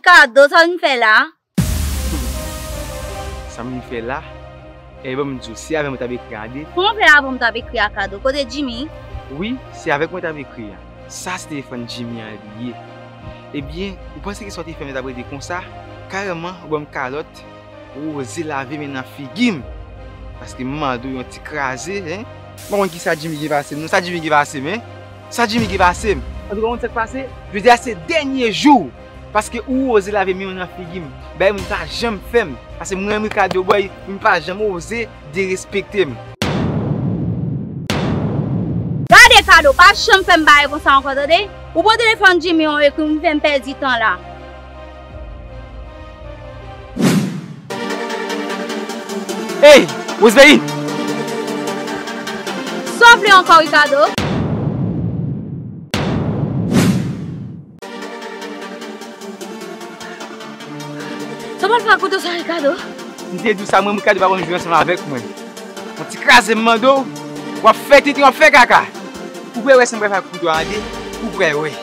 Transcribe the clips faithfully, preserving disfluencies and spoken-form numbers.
Kado, sa w vin fè la? Sa m vin fè la? E ban m di w, se avè m ou t ap ekri a de. Kòman w fè avè m ou t ap ekri a Kado? Kote Jimmy? Wi, se avèk mwen ou t ap ekri a. Sa se telefòn Jimmy an li ye. Ebyen, ou panse ke sa w te fè m t ap rete konsa? Karèman, ou ban m kalòt, ou oze lave men nan figi m. Paske m mande w yon ti kraze, en. M pa konn kisa Jimmy gen pase m, non. Sa Jimmy gen pase m, en? Sa Jimmy gen pase m? Antouka, ou konn sa k pase? Jodi a se dènye jou. Paske ou oze lave men w nan figi m. Bagay moun pa janm fè m. Paske mwen renmen Kado bòy, moun pa janm oze derespekte m. Gade Kado, pa janm fè m bagay konsa ankò, tande? Ou pran telefòn Jimmy an epi m fè m pèdi tan la. Ey, Rosemary! Sa w vle ankò, Ricardo? Sa w pral fè ak kouto sa, Ricardo? M te di w sa, mwen, Ricardo pa konn jwe ansanm avèk mwen. Yon ti kraze m mande w, w ap fè tenten, w ap fè kaka. Ou prè wè sa m pral fè ak kouto a, tande? Ou prè wè.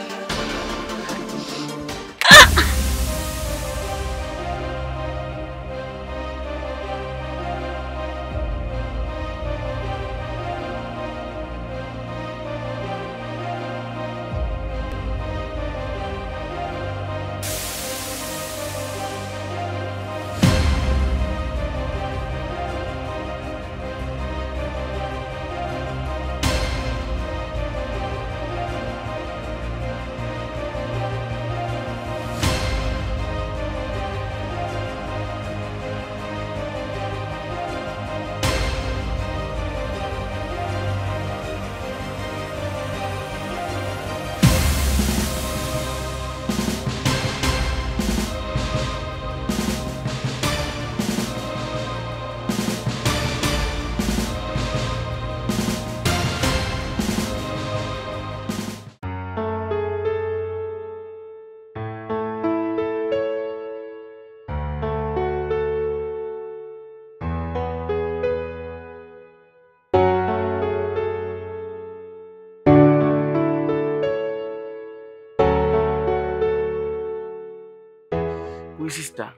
Wi, sista.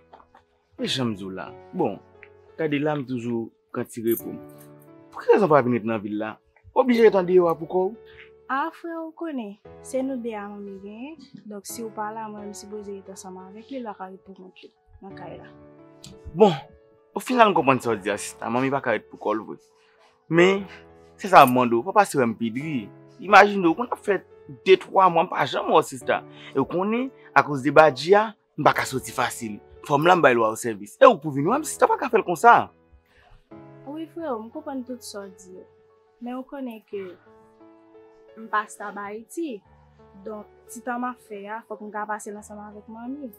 E jan m di w la. Bon, gade la, m toujou pran ti repo m. Pou ki rezon w pa vin ret nan vil la? Ou oblije ret andeyò a pou kò w? A, frè, ou konnen, se nou de a manmi genyen. Donk, si w pa la, mwen, m sipoze ret ansanm avèk li, l pa ka ret pou kont li nan kay la. Bon, o final, m konprann sa w di a, sista. Manmi pa ka ret pou kò l vre. Men, se sa m mande w, pa pase wè m pi dri. Imajine w, konn ap fè de, twa mwa, m pa janm wè w, sista. E w konnen, akoz de badji a, m pa ka soti fasil. Fò m la, m bay lwa yo sèvis. E ou k pou vin wè m, sista, pa ka fè l konsa. Wi, freo, m konprann tout sa w di yo. Men ou konnen ke m pa stab Ayiti. Donk, ti tan m ap fè a, fòk m ka pase l ansanm avèk manmi.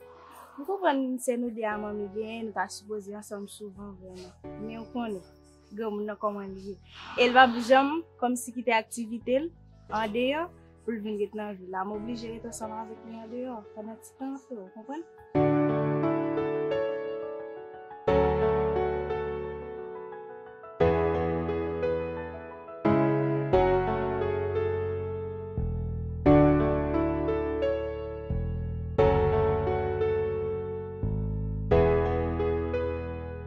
M konprann se nou de a manmi genyen, nou ta sipoze ansanm souvan vrèman. Men ou konnen, granmoun nan kòman li ye. E l p ap janm kòmsi kite aktivite l andeyò pou l vin ret nan vil la. M oblije ret ansanm avèk li andeyò pandan ti tan an, freo, ou konprann?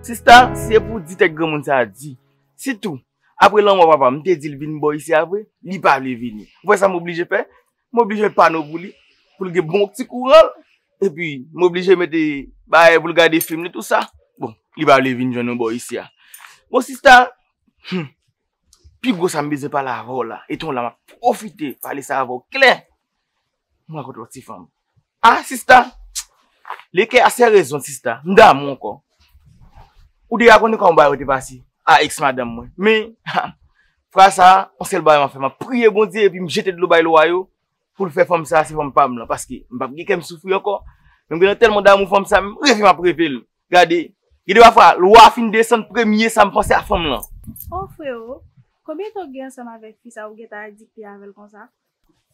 Sista, se pou di tèt granmoun sa a di. Sitou, apre lanmò papa m, m te di l vin bò isi a vre, li pa vle vini. Ou wè sa m oblije fè? M oblije met pano pou li, pou l gen bon ti kouran l. Epi, m oblije mete bagay pou l gade fim li, tou sa. Bon, li pa vle vin jwenn nou bò isi a. Bon, sista, hmm, pi gwo sa m bezwen pale avè w la, e ton la m ap pwofite pale sa avè w klè. M rankontre yon ti fanm. Ah, sista, le kè a se rezon, sista. M damou ankò. Ou deja konnen kòman bagay yo te pase a ex madanm mwen. Men, ha, fwa sa, yon sèl bagay m ap fè, m ap priye Bondye epi m jete dlo bay lwa yo pou l fè fanm sa, se fanm pa m lan, paske m p ap gen kè m soufri ankò. Men m gentan tèlman damou fanm sa, m reve m ap reve l. Gade, gen de pafwa, lwa fin desann, premye sa m panse a fanm lan. Oh, freo, konbyen tan w gen ansanm avèk fi sa ou gentan adikte avè l konsa?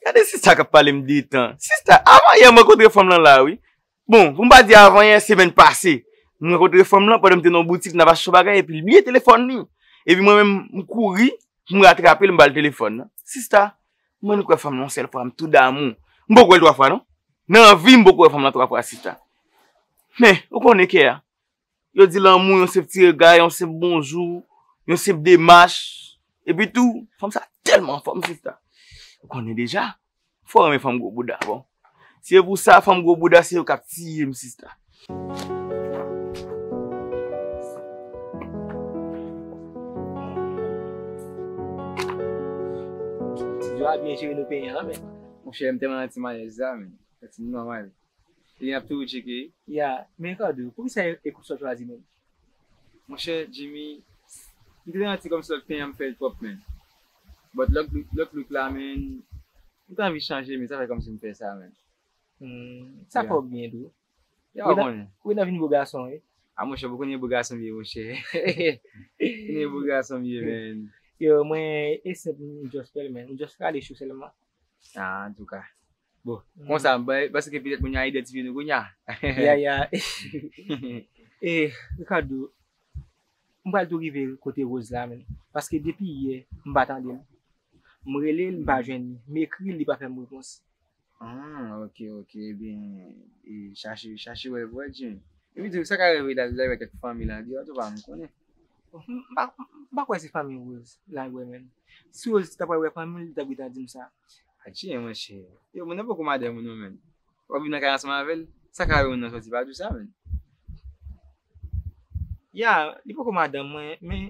Gade sista k ap pale m de tan. Sista, avan yè m rankontre fanm lan la, wi. Bon, pou m pa di avan yè, semèn pase, m rankontre fanm lan pandan m te nan yon boutik, n ap achte yon bagay, epi l bliye telefòn li. Epi mwen menm, m kouri, pou m ratrape l, m ba l telefòn nan. Sista, mwen kwè fanm lan yon sèl fwa, m tou damou. M poko wè l twa fwa, non. Nan vi m, m poko wè fanm lan twa fwa, sista. Men, ou konnen kè a. Yo di lanmou, yon senp ti rega, yon senp bonjou, yon senp demach. Epi tou, fanm sa tèlman anfòm, sista. Ou konnen deja. Fò renmen fanm gwo bouda, bon. Se pou sa, fanm gwo bouda, se yo k ap tiye m, sista. Yo a byen jere nou peyi an, men. Monchè, m tèlman nan ti malèz la, men. Santi m nòmal. E n ap toujou tcheke. Ya, men Ricardo, poukisa e, e koup sa w chwazi menm? Monchè, Jimmy, m te santi kòmsi lòt pen an m fè l twòp, men. But lòt look, lòt look la, men, m te anvi chanje, men sa fè kòmsi m fè sa, men. Hmm, sa fè w byen tou. Ya, w konnen. Wi, nan vin bo gason, wi. A, monchè, ou konnen bo gason m ye, monchè. Konnen bo gason m ye, men. Yo, mwen, e senp, m just fè l, men. M just rale cho sèlman. A, antouka. Bon, konsa, m pa, paske petèt moun yo a idantifye nou kounye a. Ya, ya. E, Ricardo, m pral tou rive kote Rose la, men. Paske depi yè, m pa tande l. M rele l, m pa jwenn li. M ekri l, li pa fè m repons. Ah, ok, ok, ebyen, e, chache, chache wè vre, Jimmy. Epi tou, sa ka rive la, la, avèk fanmi la, di, an tou pa m konnen. M pa, m pa kwè se fanmi Rose la, wè, men. Si Rose ta pral wè fanmi l, li t ap gentan di m sa. Atchè, monchè. Yo, moun nan poko madanm ou non, men. W ap viv nan kay ansanm avè l? Sa ka rive moun nan sòti pa di w sa, men. Ya, li poko madanm mwen, men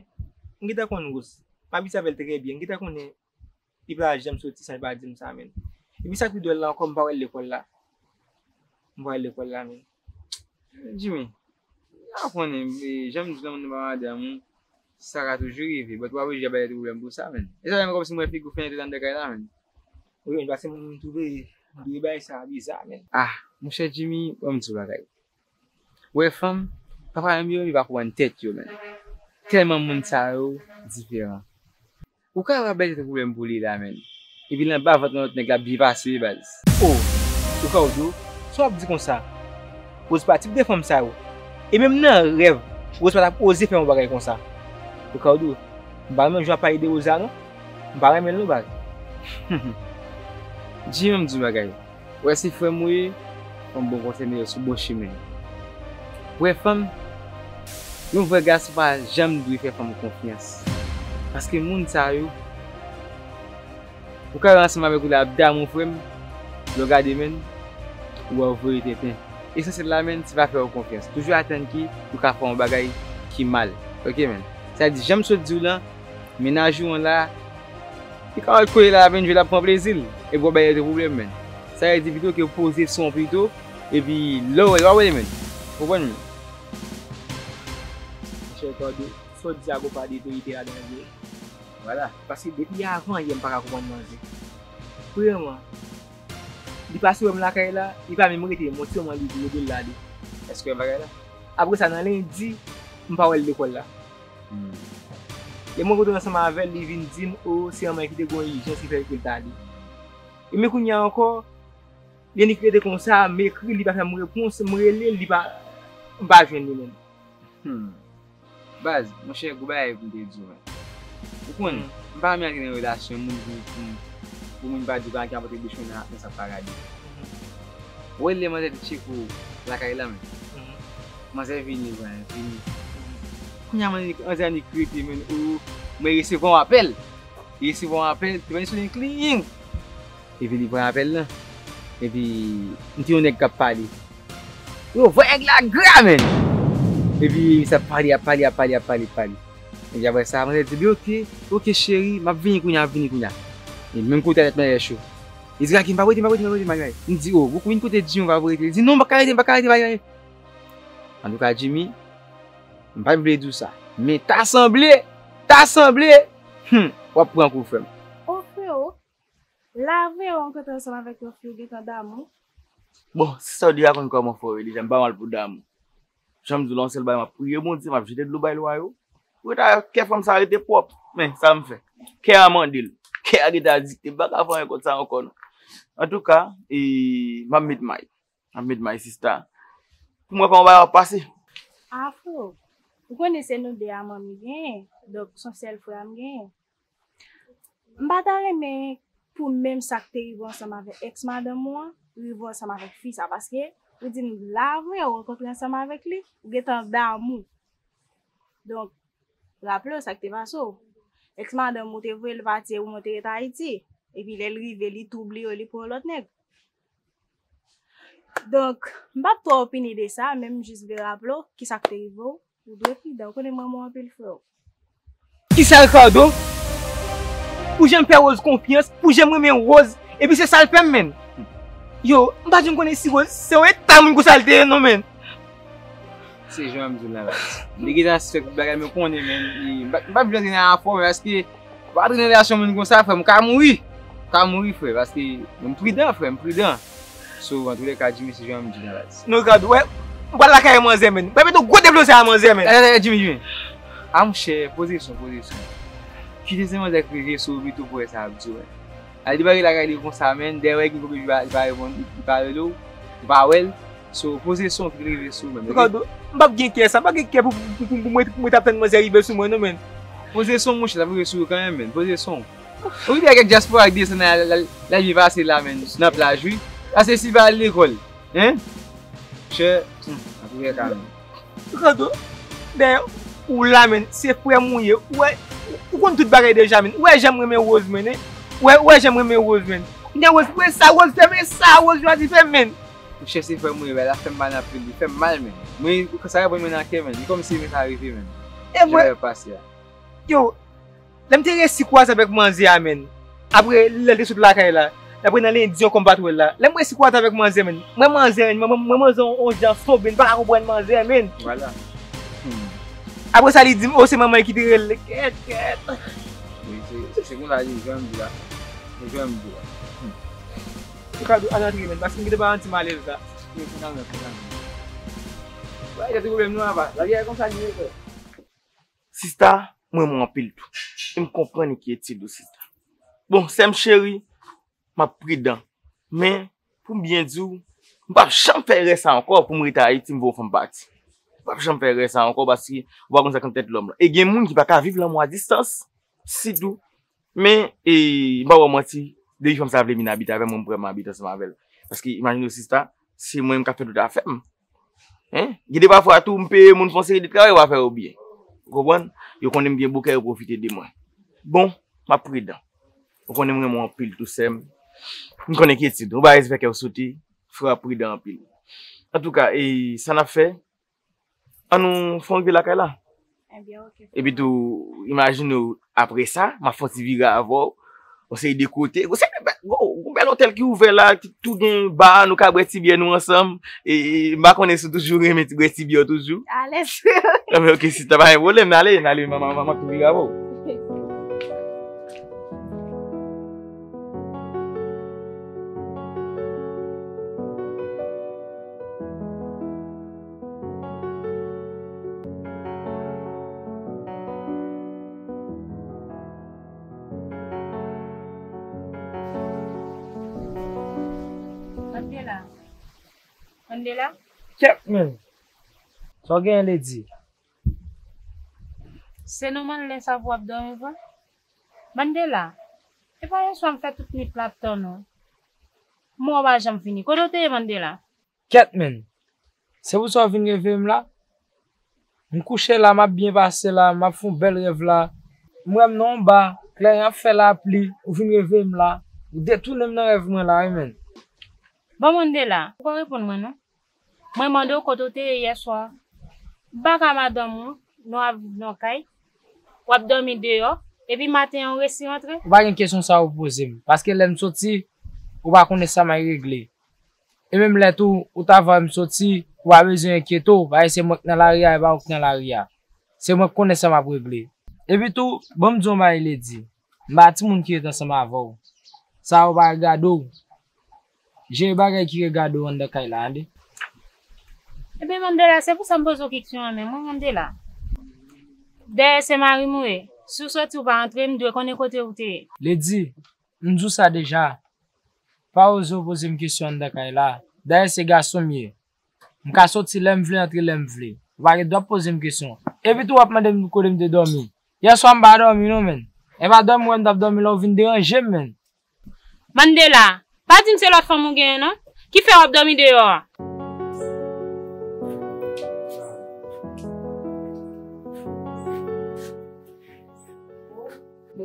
m gentan konn Rose. M abitye avè l trè byen. M gentan konnen li pa janm sòti san li pa di m sa, men. Epi sa k pi dwòl la ankò, m pa wè l lekòl la. M pa wè l lekòl la, men. Jimmy, w konnen, e, jan m di w lan, moun nan pa madanm ou, sa ka toujou rive, but w pa oblije bay tèt ou pwoblèm pou sa, men. E sa menm kòmsi m wè figi w fè entèt anndan kay la, men. Wi, men paske m twouve, m twouve bagay sa biza, men. Ah, monchè Jimmy, ban m di w bagay. Ou wè fanm, pafwa menm yo, yo pa konprann tèt yo, men. Tèlman moun sa yo diferan. Ou ka wè bay tèt ou pwoblèm pou li la, men. Epi l anba vant yon lòt nèg la byen pase, baz. Oh, Ricardo, sa w ap di konsa? Rose pa tip de fanm sa yo. E menm nan rèv, Rose pa t ap oze fè yon bagay konsa. Ricardo, m pa renmen jan w ap pale de Rose la, non. M pa renmen l, non, baz. Jimmy, m di w bagay. Ou wè se frè m ou ye, fò m ba w konsèy, mete w sou bon chimen. Ou wè fanm, yon vrè gason pa janm dwe fè fanm konfyans. Paske moun sa yo, ou ka wè ansanm avèk ou la ap damou frè m, lè w gade menn, ou wè w voye tenten. Esansyèl la menn, se pa fè yo konfyans. Toujou atann ke yo ka fè yon bagay ki mal. Ok menn. Sa di, jan m sot di w lan, mennaj ou an la, li ka al kole la, ap enjoy, l ap pran plezi l. Epi w ap bay tèt ou pwoblèm, menn. Sa vle di pito ke w poze son pito, epi lè w wè, w ap wè, menn. Konprann, menn? Monchè Ricardo, sa w di a gon pa de verite ladan l vre. Vwala. Paske depi avan yè, m pa ka konprann manzè. Premyèman, li pase wè m lakay la, li pa menm rete, m wè sèlman li rele l ale. Èske w wè bagay la? Apre sa, nan lendi, m pa wè l lekòl la. Hmm. Lè mwen kontre ansanm avè l, li vin di m, o, se yon manman ki te gen yon ijans ki fè ke l t ale. E men kounye a ankò, li annik rete konsa, m ekri, li pa fè m repons, m rele l, li pa, m pa jwenn li menm. Hmm. Baz, monchè, gwo bagay pou m te di w, men. Ou konn, hmm, m pa renmen antre nan relasyon moun pou, pou, pou moun pa di w pa gen apòte bouch mwen nan, nan sa paradi. Mhm. Ou wè lè manzè te tcheke w lakay la, men. Mhm. Manzè vini, vre, vini. Mhm. Kounye a, manzè, manzè annik rete, men, ou, mwen resevwa yon apèl. Li resevwa yon apèl, te vini sou li kling. Epi li pran apèl lan. Epi, m te yon nèg k ap pale. Yo, vwa nèg la gra, menn! Epi, sa pale, ap pale, ap pale, ap pale, ap pale. Epi apre sa, manzè di, "Oke, oke, cheri, m ap vini kounye a, m ap vini kounye a." E menm kote a tèt manzè cho. Li di, "Gade, m p ap rete, m p ap rete, m p ap rete, m p ap rete." M di, "O, ou vin kote di m pa pou rete." Li di, "Non, m pa ka rete, m pa ka rete, m pa ka rete." Antouka, Jimmy, m pa t vle di w sa. Men ta sanble, ta sanble, hmm, w ap pran kou, frè m. O, frewo, la vre, w rankontre ansanm avèk yon fi, w gentan damou. Bon, si sa w di a konn kòman fè w ye deja, m pa mal pou damou. Jan m di w la, yon sèl bagay, m ap priye Bondye, m ap jete dlo bay lwa yo. Pou ta kè fanm sa rete pwòp. Men, sa m fè? Kè a mande l. Kè a gentan dikte m. M pa ka fè anyen kont sa ankò, non. Antouka, e, m ap met may. M ap met may, sista. Pou mwen, pa yon bagay ap pase. Afro, ou konnen se nou de a manmi genyen. Donk, se yon sèl frè a m genyen. M pa ta renmen pou menm sa k te rive ansanm avèk èks madanm ou an, rive ansanm avèk fi sa, paske Ou di m la vre, ou rankontre ansanm avèk li, ou gentan damou. Donk, raple w sa k te pase w. Èks madanm ou te voye l pati epi mwen te ret Ayiti. Epi lè l rive, li tou bliye w, li pran yon lòt nèg. Donk, m p ap twò opine de sa, men m jis vle raple w kisa k te rive w. Ou dwe pridan, ou konnen m renmen w anpil, frè. Kisa, Ricardo? Ou janm fè Rose konfyans, ou janm renmen Rose, epi se sa l fè m, menn. Yo, m pa janm konnen si Rose se yon eta moun konsa l te ye, non, menn. Se jan m di w la, menn. Li gentan fè tout bagay, men konnen, menn, li, m pa, m pa vle antre nan afè w, men paske w antre nan relasyon moun konsa, frè m, ou ka mouri. Ou ka mouri, frè, paske m pridan, frè, m pridan. So, antoulèka, Jimmy, se jan m di w la, baz. Non, Ricardo, wè, m pral lakay manzè, menn. Mwen mete yon gwo deploze a manzè, menn. Atè, atè, Jimmy, Jimmy. A, monchè, poze son, poze son. Kite se manzè k rive sou ou pito pou wè sa ap di w, menn. Al debake lakay li konsa, menn. Dèyè, wè, gen konbyen jou li pa, li pa reponn, li pa rele w, ou pa wè l. So, poze son, kite l rive sou ou, menn, oke? Ricardo, m p ap gen kè sa, m pa gen kè pou, pou, pou, pou mwen, pou mwen t ap tann manzè rive sou mwen, non, menn. Poze son, monchè, l ap rive sou ou kanmenm, menn. Poze son. Ou vide avèk dyaspora k desann la, la, la, la vye pase la, menn, nan plaj, wi. Pase si pa al lekòl, en? Chè, hmm, ap rete kanmenm. Ricardo, dèyè, ou la, menn, se frè m ou ye. Ou wè, ou konn tout bagay deja, menn. Ou wè jan m renmen Rose, menn, en? Ou wè, ou wè jan m renmen Rose, menn. Kounye a Rose, ou wè sa Rose fè, men sa Rose jodi fè, menn. Monchè, se frè m ou ye, bagay la fè m mal anpil, li fè m mal, menn. Mwen, sa reponn mwen nan kè, menn. Li kòmsi men sa rive, menn. E mwen, jan bagay pase a. Yo, lè m te resi kwaze avèk manzè a, menn. Apre, lè l te sot lakay la, l apre nan lendi ankò m pa t wè l la. Lè m resi kwaze avèk manzè, menn. Mwen manzè, menn. Mwen, mwen, mwen manzè on, on jan sonbe, m pa ka konprann manzè, menn. Vwala. Hmm. Apre sa, li di m, o, se manman l ki te rele l. Kèt, kèt. Wi, se, se, se konsa li, jan m di la. Se jan m di la. Hmm. Ricardo, al antre, menn, paske m gentan pa santi m alèz la. Wi, kontan, kontan. Wè, gen ti pwoblèm non, apa. Lavi a konsa li ye, frè. Sista, mwen renmen w anpil tou. E m konprann enkyetid ou, sista. Bon, sè m cheri, m ap pridan. Men, pou m byen di w, m p ap janm fè erè sa ankò pou m rete Ayiti, m voye yon fanm pati. M p ap janm fè erè sa ankò paske ou pa konn sa k nan tèt lòm lan. E gen moun ki pa ka viv lanmou a distans, sitou. Men, e, m pa ba w manti, depi fanm sa vle vin abite avè m, mwen m prè m abite ansanm avè l. Paske, imajine w, sista, se mwen menm k ap fè tout afè m. Hein? Gen de pafwa tou, m peye moun fè yon seri de travay, yo pa fè yo byen. Ou konprann? Yo konnen m gen bon kè, yo pwofite de mwen. Bon, m ap pridan. Ou konnen m renmen w anpil tou, sè m. M konnen enkyetid ou, ou pa respè kè w sote, frè w ap pridan anpil. Antouka, e sa n ap fè, ann nou fè yon rive lakay la. Ebyen, oke. Epi tou, imajine w, apre sa, m ap fè yon ti vire avè w, yon seri de kote. Yon seri de bè-, yon, yon bèl otèl ki ouvè la, ki tou gen ba, nou ka bwè ti byè nou ansanm. E, e, m pa konnen si w toujou renmen ti bwè ti byè w toujou. Alèz. Anben, oke, sista, pa gen pwoblèm, n ale, n ale, m, m, m, m ap tou vire avè w. Mandela. Mandela? Kèt, men. Sa w genyen, Lady? Se nòmal lè sa pou w ap dòmi vre? Mandela, e pa yèswa m fè tout nwit la ap tann ou. Mò pa janm fini. Kote w te ye, Mandela? Kèt, men. Se pou sa w vin reveye m la? M kouche la, m ap byen pase la, m ap fè yon bèl rèv la. M wè m nan yon ba, klèren ap fè lapli, ou vin reveye m la. Ou detounen m nan rèv mwen la, wi, men. Bon, Mandela, ou pa reponn mwen, non. Mwen mande w kote w te ye yèswa. M pa ka madanm ou, nou ap viv nan kay. W ap dòmi deyò, epi maten an ou resi rantre. Ou pa gen kesyon sa ou poze m, paske lè m soti, ou pa konnen sa m ay regle. E menm lè tou, ou ta vwè m soti, ou pa bezwen enkyete w, paske se mwen k nan lari a, e pa ou k nan lari a. Se mwen k konnen sa m ap regle. Epi tou, ban m di w yon bagay, Lady. M pa timoun ki ret ansanm avè w. Sa yo pa regade w. Jere bagay ki regade w anndan kay la, tande. Ebyen, Mandela, se pou sa m poze w keksyon an menm, wi, Mandela. Dèyè se mari m ou ye. Si w soti ou pa antre, m dwe konnen kote ou te ye. Lady, m di w sa deja. Pa oze w poze m kesyon anndan kay la. Dayè se gason m ye. M ka soti lè m vle, antre lè m vle. Ou pa gen dwa ap poze m kesyon. Epi tou w ap mande m kote m te dòmi. Yèswa m pa dòmi non, menn. E pa dòmi w wè m t ap dòmi la, ou vin deranje m, menn. Mandela, pa di m se lòt fanm ou genyen non. Ki fè w ap dòmi deyò a?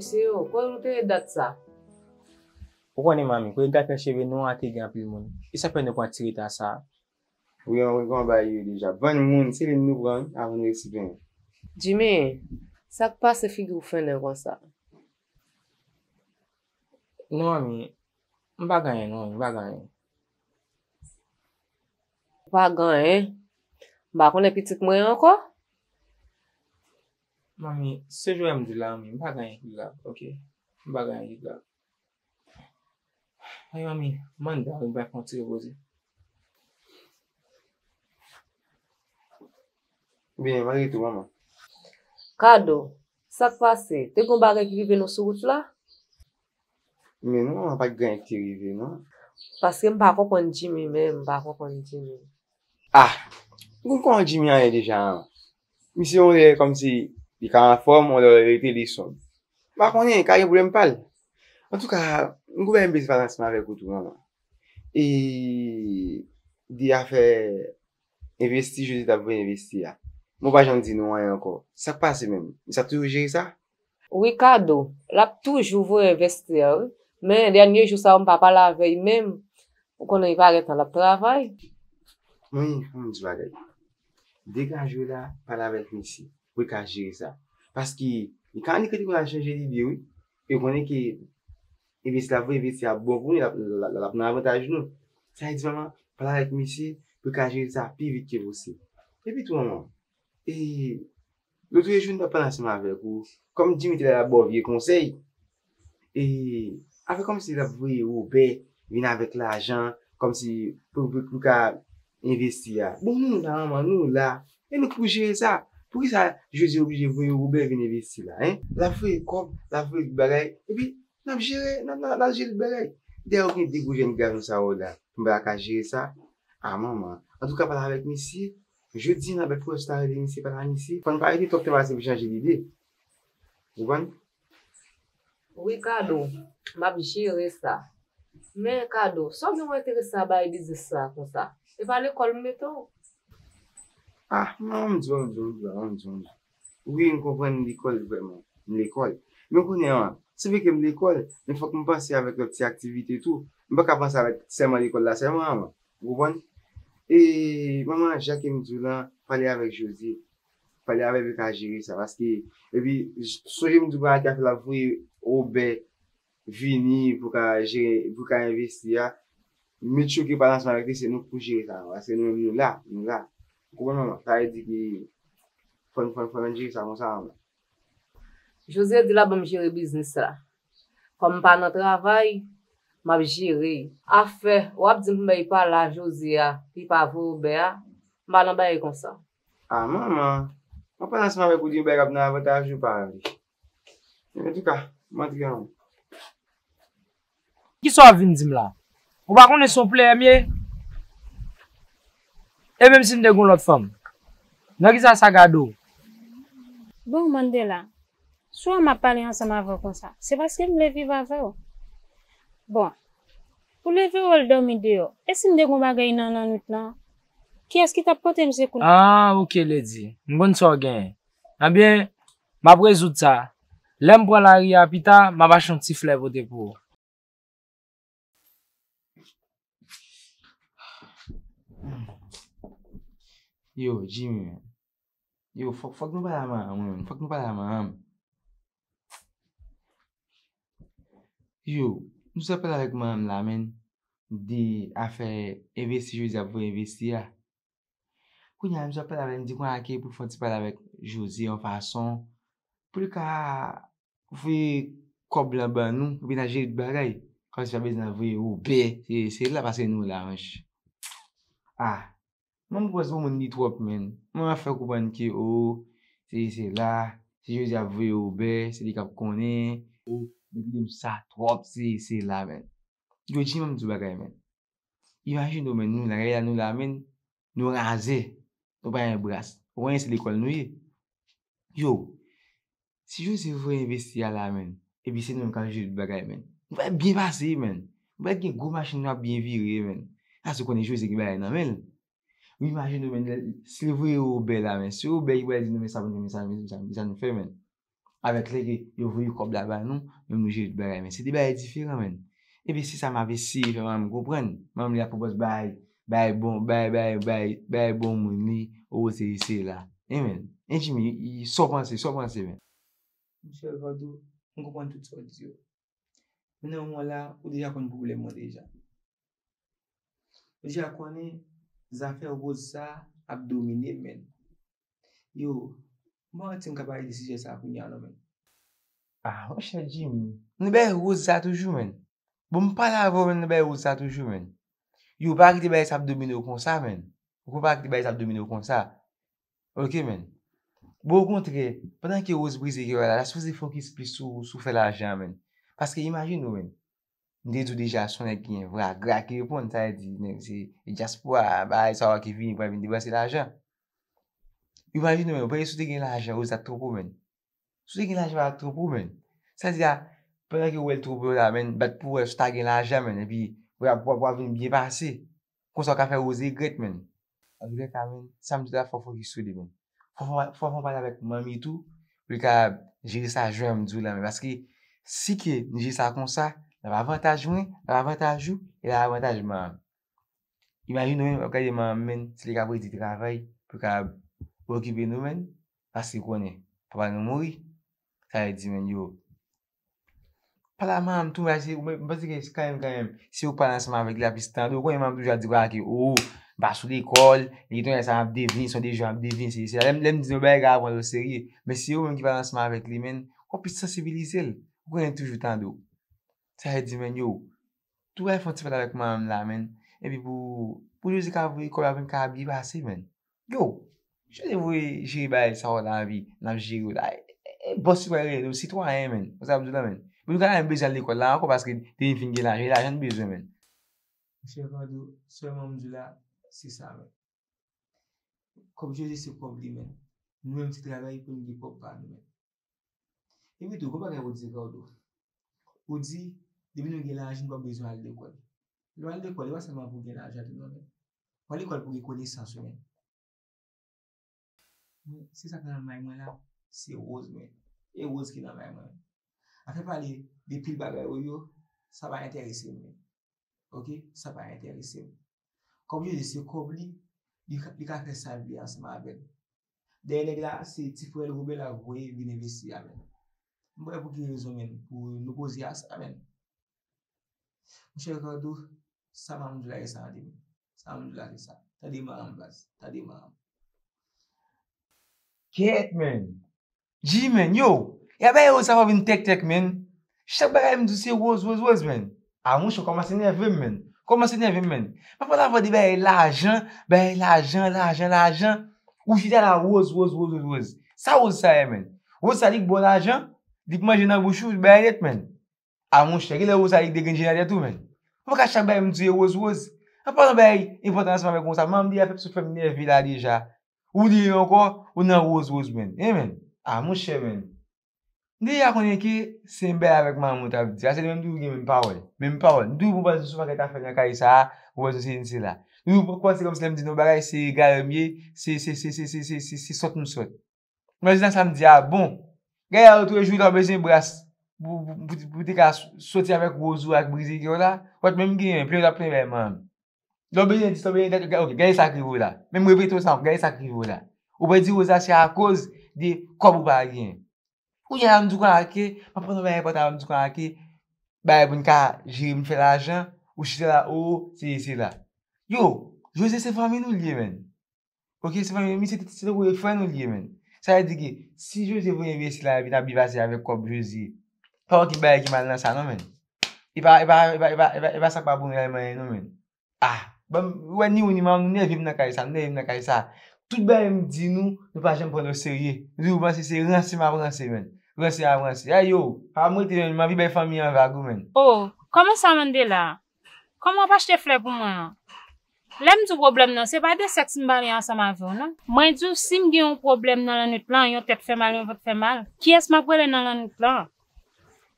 Mesye yo, kote nou te ye dat sa? Ou konnen, manmi, koregrafi cheve nou an te gen anpil moun. E sa fè nou pran ti reta sa a. Wi, an, wi, kòman bagay yo ye deja? Vann moun, se li nou pran, wi, avan nou resi plenyen. Jimmy, sa k pase figi w fennen konsa? Non, manmi, m pa gen anyen, non, m pa gen anyen. Ou pa gen anyen? M pa konnen pitit mwen ankò? Manmi, se jwè m di la, manmi, m pa gen anyen ki grav, oke? M pa gen anyen ki grav. Ay, manmi, m anndan, wi, m pral fè yon ti repoze. Byen, m al rete, manman. Kado, sa k pase? Te gen yon bagay ki rive nou sou wout la? Men non, manman, pa t gen anyen ki te rive, non. Paske m pa konprann Jimmy menm, m pa konprann Jimmy. Ah, m konn kòman Jimmy an ye deja, an. Misye yon lè kòmsi li ka anfòm, yon lè li rete li sonb. M pa konnen, ka gen pwoblèm pa l. Antouka, m gon bagay m bezwen pale ansanm avèk ou tou, manman. E de afè envesti, Jozye t ap voye envesti a. Mwen pa janm di nou anyen ankò. Sa k pase menm? Misye ap toujou jere sa? Wi, Kado, l ap toujou voye envesti a, wi. Men dènye jou sa yo, m pa pale avè l menm. Ou konnen li pa gen tan l ap travay. Wi, fò m di bagay. Degaje w la, pale avèk misye pou l ka jere sa. Paske li ka annik rete pou l al chanje lide, wi. E w konnen ke envesti l ap voye envesti a bon pou nou, l ap, l ap, l ap nan avantaj nou. Sa vle di, manman, pale avèk misye pou l ka jere sa pi vit ke posib. Epi tou, manman, e, lòt jou, nou t ap pale ansanm avèk ou. Kòm Jimmy te la, l ap ba w vye konsèy. E, afè kòmsi l ap voye Wobè vin avèk lajan, kòmsi pou, pou, pou ka envesti a. Bon, nou la, manman, nou la. E nou k pou jere sa. Poukisa Jozye oblije voye Wobè vin envesti la, en? L ap voye kòb, l ap voye tout bagay. Epi, n ap jere, n ap, n ap, n ap jere tout bagay. Dayè, ou gen de gwo jèn gason sa yo la. M pa ka jere sa. A, manman. Antouka, pale avèk misye. Jodi a, n ap fè w ta rele misye, pale a misye. Fò n pa rete twòp tan pase pou chanje lide. Ou konprann? Wi, Kado, m ap jere sa. Men, Kado, sa w gen pou enterese a bay biznis sa konsa? E pa lekòl m mete w? Ah, non, m di w, m di w, m di w, m di w. Wi, m konprann lekòl vrèman. M lekòl. Men kounye a, se vre ke m lekòl, men fòk m panse avèk lòt ti aktivite tou. M pa ka panse avèk sèlman lekòl la sèlman, manman. Ou konprann? E manman, jan ke m di w lan, pale avèk Jozye. Pale avè l pou l ka jere sa. Paske, epi, j-, sonje m di w bagay ki ap fè l ap voye Wobè vini pou ka jere, pou ka envesti a. Met yo ke pale ansanm avèk li, se nou k pou jere sa. Paske nou menm nou la, nou la. Ou konprann, manman? Sa vle di ke fò n, fò n, fò n jere sa konsa, manman. Jozye di l ap ban m jere biznis la. Kòm m pa nan travay, m ap jere. Afè, w ap di m pou m bay pale a Jozye a, li pa voye Wobè a, m pa nan bagay konsa. Ah, manman, mwen pale ansanm avèk ou de yon bagay k ap nan avantaj ou pa vle. Antouka, m antre an. Kisa w ap vin di m la? Ou pa konnen se yon pleyè m ye? E menm si m te gen yon lòt fanm, nan kisa sa gade w? Bon, Mandela, si w wè m ap pale ansanm avè w konsa, se paske m vle viv avè w. Bon, ou leve w al dòmi deyò. E si m te gen yon bagay nan lannwit lan? Kiyès ki t ap pote m sekou? Ah, oke, Lady. M konn sa w genyen. Ebyen, m ap rezoud sa. Lè m pran lari a pita, m ap achte yon ti flè pote pou ou. Yo, Jimmy, man. Yo, fòk, fòk nou pale a manman mwen, man. Fòk nou pale a manman m. Yo, m sot pale avèk manman m la, man, de afè envesti Jozye ap voye envesti a. Kounye a, m sot pale avè l, m di kounye a ke pou fè yon ti pale avèk Jozye yon fason pou l ka voye kòb lan ban nou, epi n a jere tout bagay. Kòmsi pa bezwen voye Wobè, se, se la paske nou la, manch. Ah, mwen m pwòz pou moun li twòp, man. Mwen ap fè konprann ke, o, se, se la, se Jozye ap voye Wobè, se li k ap konnen, o, li kite m sa twòp, se, se la, man. Yo, Jimmy, m di w bagay, man. Imajine w, man, nou la, gade la, nou la, man, nou razè, nou pa gen bras. Ou konnen se lekòl nou ye. Yo, si Jozye voye envesti a la, man, epi se nou menm k ap jere tout bagay, man, nou pral byen pase, man. Nou pral gen gwo machin, nou ap byen vire, man. Paske w konnen Jozye gen bagay nan men l. Ou imajine w, man, si l voye Wobè la, man, se Wobè ki pral di nou, men sa pou nou, men sa, men sa, men sa nou fè, man. avèk lè ke yo voye kòb la ba nou, men nou jere tout bagay, men se de bagay diferan, men. Epi se sa m ap eseye fè manman m konprann. Manman m li ap pwopòz bay, bay bon, bay, bay, bay, bay bon moun li, o, se, se la. Amen. E Jimmy, sa w panse, sa w panse, men? Monchè Ricardo, m konprann tout sa w di yo. Men nan moman la, ou deja konn pwoblèm mwen deja. Ou deja konnen zafè Rose sa ap domine m, men. Yo, m pa santi m ka pale de sijè sa kounye a non, men. Ah, monchè Jimmy, nou bay Rose sa toujou, men. Bon, m pale avè w, men, nou bay Rose sa toujou, men. Yo, pa kite bagay sa ap domine w konsa, men. Ou pa kite bagay sa ap domine w konsa. Ok, men. Bon, okontrè, pandan ke Rose brize kè w la, la sipoze fokis plis sou, sou fè lajan, men. Paske imajine w, men. M te di w deja, se yon nèg ki gen vre gra ki reponn, sa vle di, nèg se dyaspora, bagay sa yo ki vini pou vin depanse lajan. Imajine w, men, ou panse si w te gen lajan, Rose ta twonpe w, men. Si w te gen lajan, pa twonpe w, men. Sa di a, pandan ke w wè l twonpe w la, men, bat pou wè si w ta gen lajan, men, epi w ap, w ap, w ap vin byen pase. Konsa w ka fè Rose regrèt, men. Antoulèka, men, sa m di la, fò w fokis sou li, men. Fò, fò, fò, fò w pale avèk manmi tou, pou li ka jere sa jan m di w la, men. Paske, si ke nou jere sa konsa, l ap avantaj mwen, l ap avantaj ou, e l ap avantaj manman m. Imajine w, men, w ap gade manman m, men, si li ka redi travay, pou l ka okipe nou, men, paske konnen, papa nou mouri. Sa vle di, men, yo, pale a manman m tou, men, se, mwen, m panse ke se kanmenm, kanmenm, si ou pale ansanm avèk li, l ap plis tande w. Ou konnen manman m toujou ap di, "Wa, ke, o, m pa sou lekòl, li gentan wè sa m ap devni, se yon de jan m ap devni, se, se." Lè m, lè m di yon bagay, l ka pran l oserye. Men se ou menm ki pale ansanm avèk li, men, w ap plis sansibilize l. Ou konnen l toujou tande w. Sa vle di, men, yo, tou al fè yon ti pale avèk manman m la, men. Epi pou, pou Jose ka voye kòb la, pou n ka byen pase, men. Yo, Jose voye jere bagay sa yo lavi, n ap jere yo la. E, e, e, bòs yo pral rele nou sitwayen, men. Ou sa ap di la, men. Pou nou ka menm bezwen al lekòl la ankò, paske depi n fin gen lajan, e lajan n bezwen, men. Monchè Ricardo, sèlman m di w la, se sa, men. Kòb Jose se kòb li, men. Nou menm se travay pou n gen kòb pa nou, men. Epi tou, gon bagay ou di, Ricardo. Ou di, depi nou gen lajan, nou pa bezwen al lekòl. Lè w al lekòl, e pa sèlman pou gen lajan tou non, men. W al lekòl pou gen konesans, men. Men, se sa k nan may mwen la, se Rose, men. E Rose ki nan may mwen. Afè pale de pil bagay yo, yo, sa pa enterese m, men. Ok? Sa pa enterese m. Kòb Jose se kòb li, li ka, li ka fè sa l vle ansanm avè l. Dèyè nèg la, se ti frè l Roben l ap voye vin envesti a, men. M pa wè pou ki rezon, men, pou nou koze a sa, men. Monchè Ricardo, sa manman m di w la, e sa tande m. Sa manman m di w la, se sa. Tande manman m, baz. Tande manman m. Kèt, men. G, men, yo, y a bagay Rose sa pa vin tèk tèk, men. Chak bagay m di w se Rose, Rose, Rose, men. A, monchè, w kòmanse nève m, men. Kòmanse nève m, men. Pa pale avè w de bagay lajan, bagay lajan, lajan, lajan. Ou chita la, Rose, Rose, Rose, Rose, Rose. Sa Rose sa ye, men? Rose sa, li k ba w lajan, li k manje nan bouch ou, bagay nèt, men. A, monchè, genlè Rose sa, li k degrenn jenatè tou, men. Ou pa ka chak bagay m di w se Rose, Rose. An palan bagay enpòtan ansanm avèk konsa, manman m deja fè, fè m nève la deja. Ou li ankò, ou nan Rose, Rose, men. Hein, men. A, monchè, men. M deja konnen ke se menm bagay avèk manman w t ap di. A, se li menm toujou gen menm pawòl. Menm pawòl. M toujou pou pase sou pakèt afè nan kay sa a, pou pase se, se la. Toujou pou kòmanse kòmsi lè m di nou bagay, se egal m ye, se, se, se sòt m sòt. Mwen di nan sa m di a, bon, gade a lòt jou, lè w bezwen bras, pou, pou, pou, pou te ka soti avèk Rose ou ak brize kè w la, w pa t menm genyen, plenn w t ap plenn bay manman m. Lè w bezwen dis, lè w bezwen dat, ok, gade sa k rive w la. Menm repete w sa ankò, gade sa k rive w la. Ou pral di Rose la se akoz de kòb ou pa genyen. Kounye a la m di w konsa ke, m ap pran yon bagay enpòtan, m di w konsa ke, bagay pou n ka jere, pou n fè lajan, ou chita la, o, se, se la. Yo, Jose se fanmi nou l ye, men. Ok, se fanmi, misye se, se tankou frè nou l ye, men. Sa vle di ke, si Jose voye envesti la, epi n ap byen pase avèk kòb Jose, pa wè ki bagay ki mal nan sa, non, men. E pa, e pa, e pa, e pa, e pa, e pa sa k pa bon reyèlman, non, men. Ah, bon, ou wè ni ou ni manman m, nou nève m nan kay sa, nou nève m nan kay sa. Tout bagay m di nou, nou pa janm pran l oserye. Nou toujou panse se ranse m ap ranse, men. Ranse m ap ranse. Ay yo, pa m rete, men, m anvi bay fanmi an vag wi, men. Oh, kòman sa Mandela? Kòman w ap achte flè pou mwen an? Lè m di w pwoblèm nan, se pa de sèks m pale ansanm avè w, non. Mwen di w, si m gen yon pwoblèm nan lannwit lan, yon tèt fè mal, yon vant fè mal, kiyès m ap rele nan lannwit lan?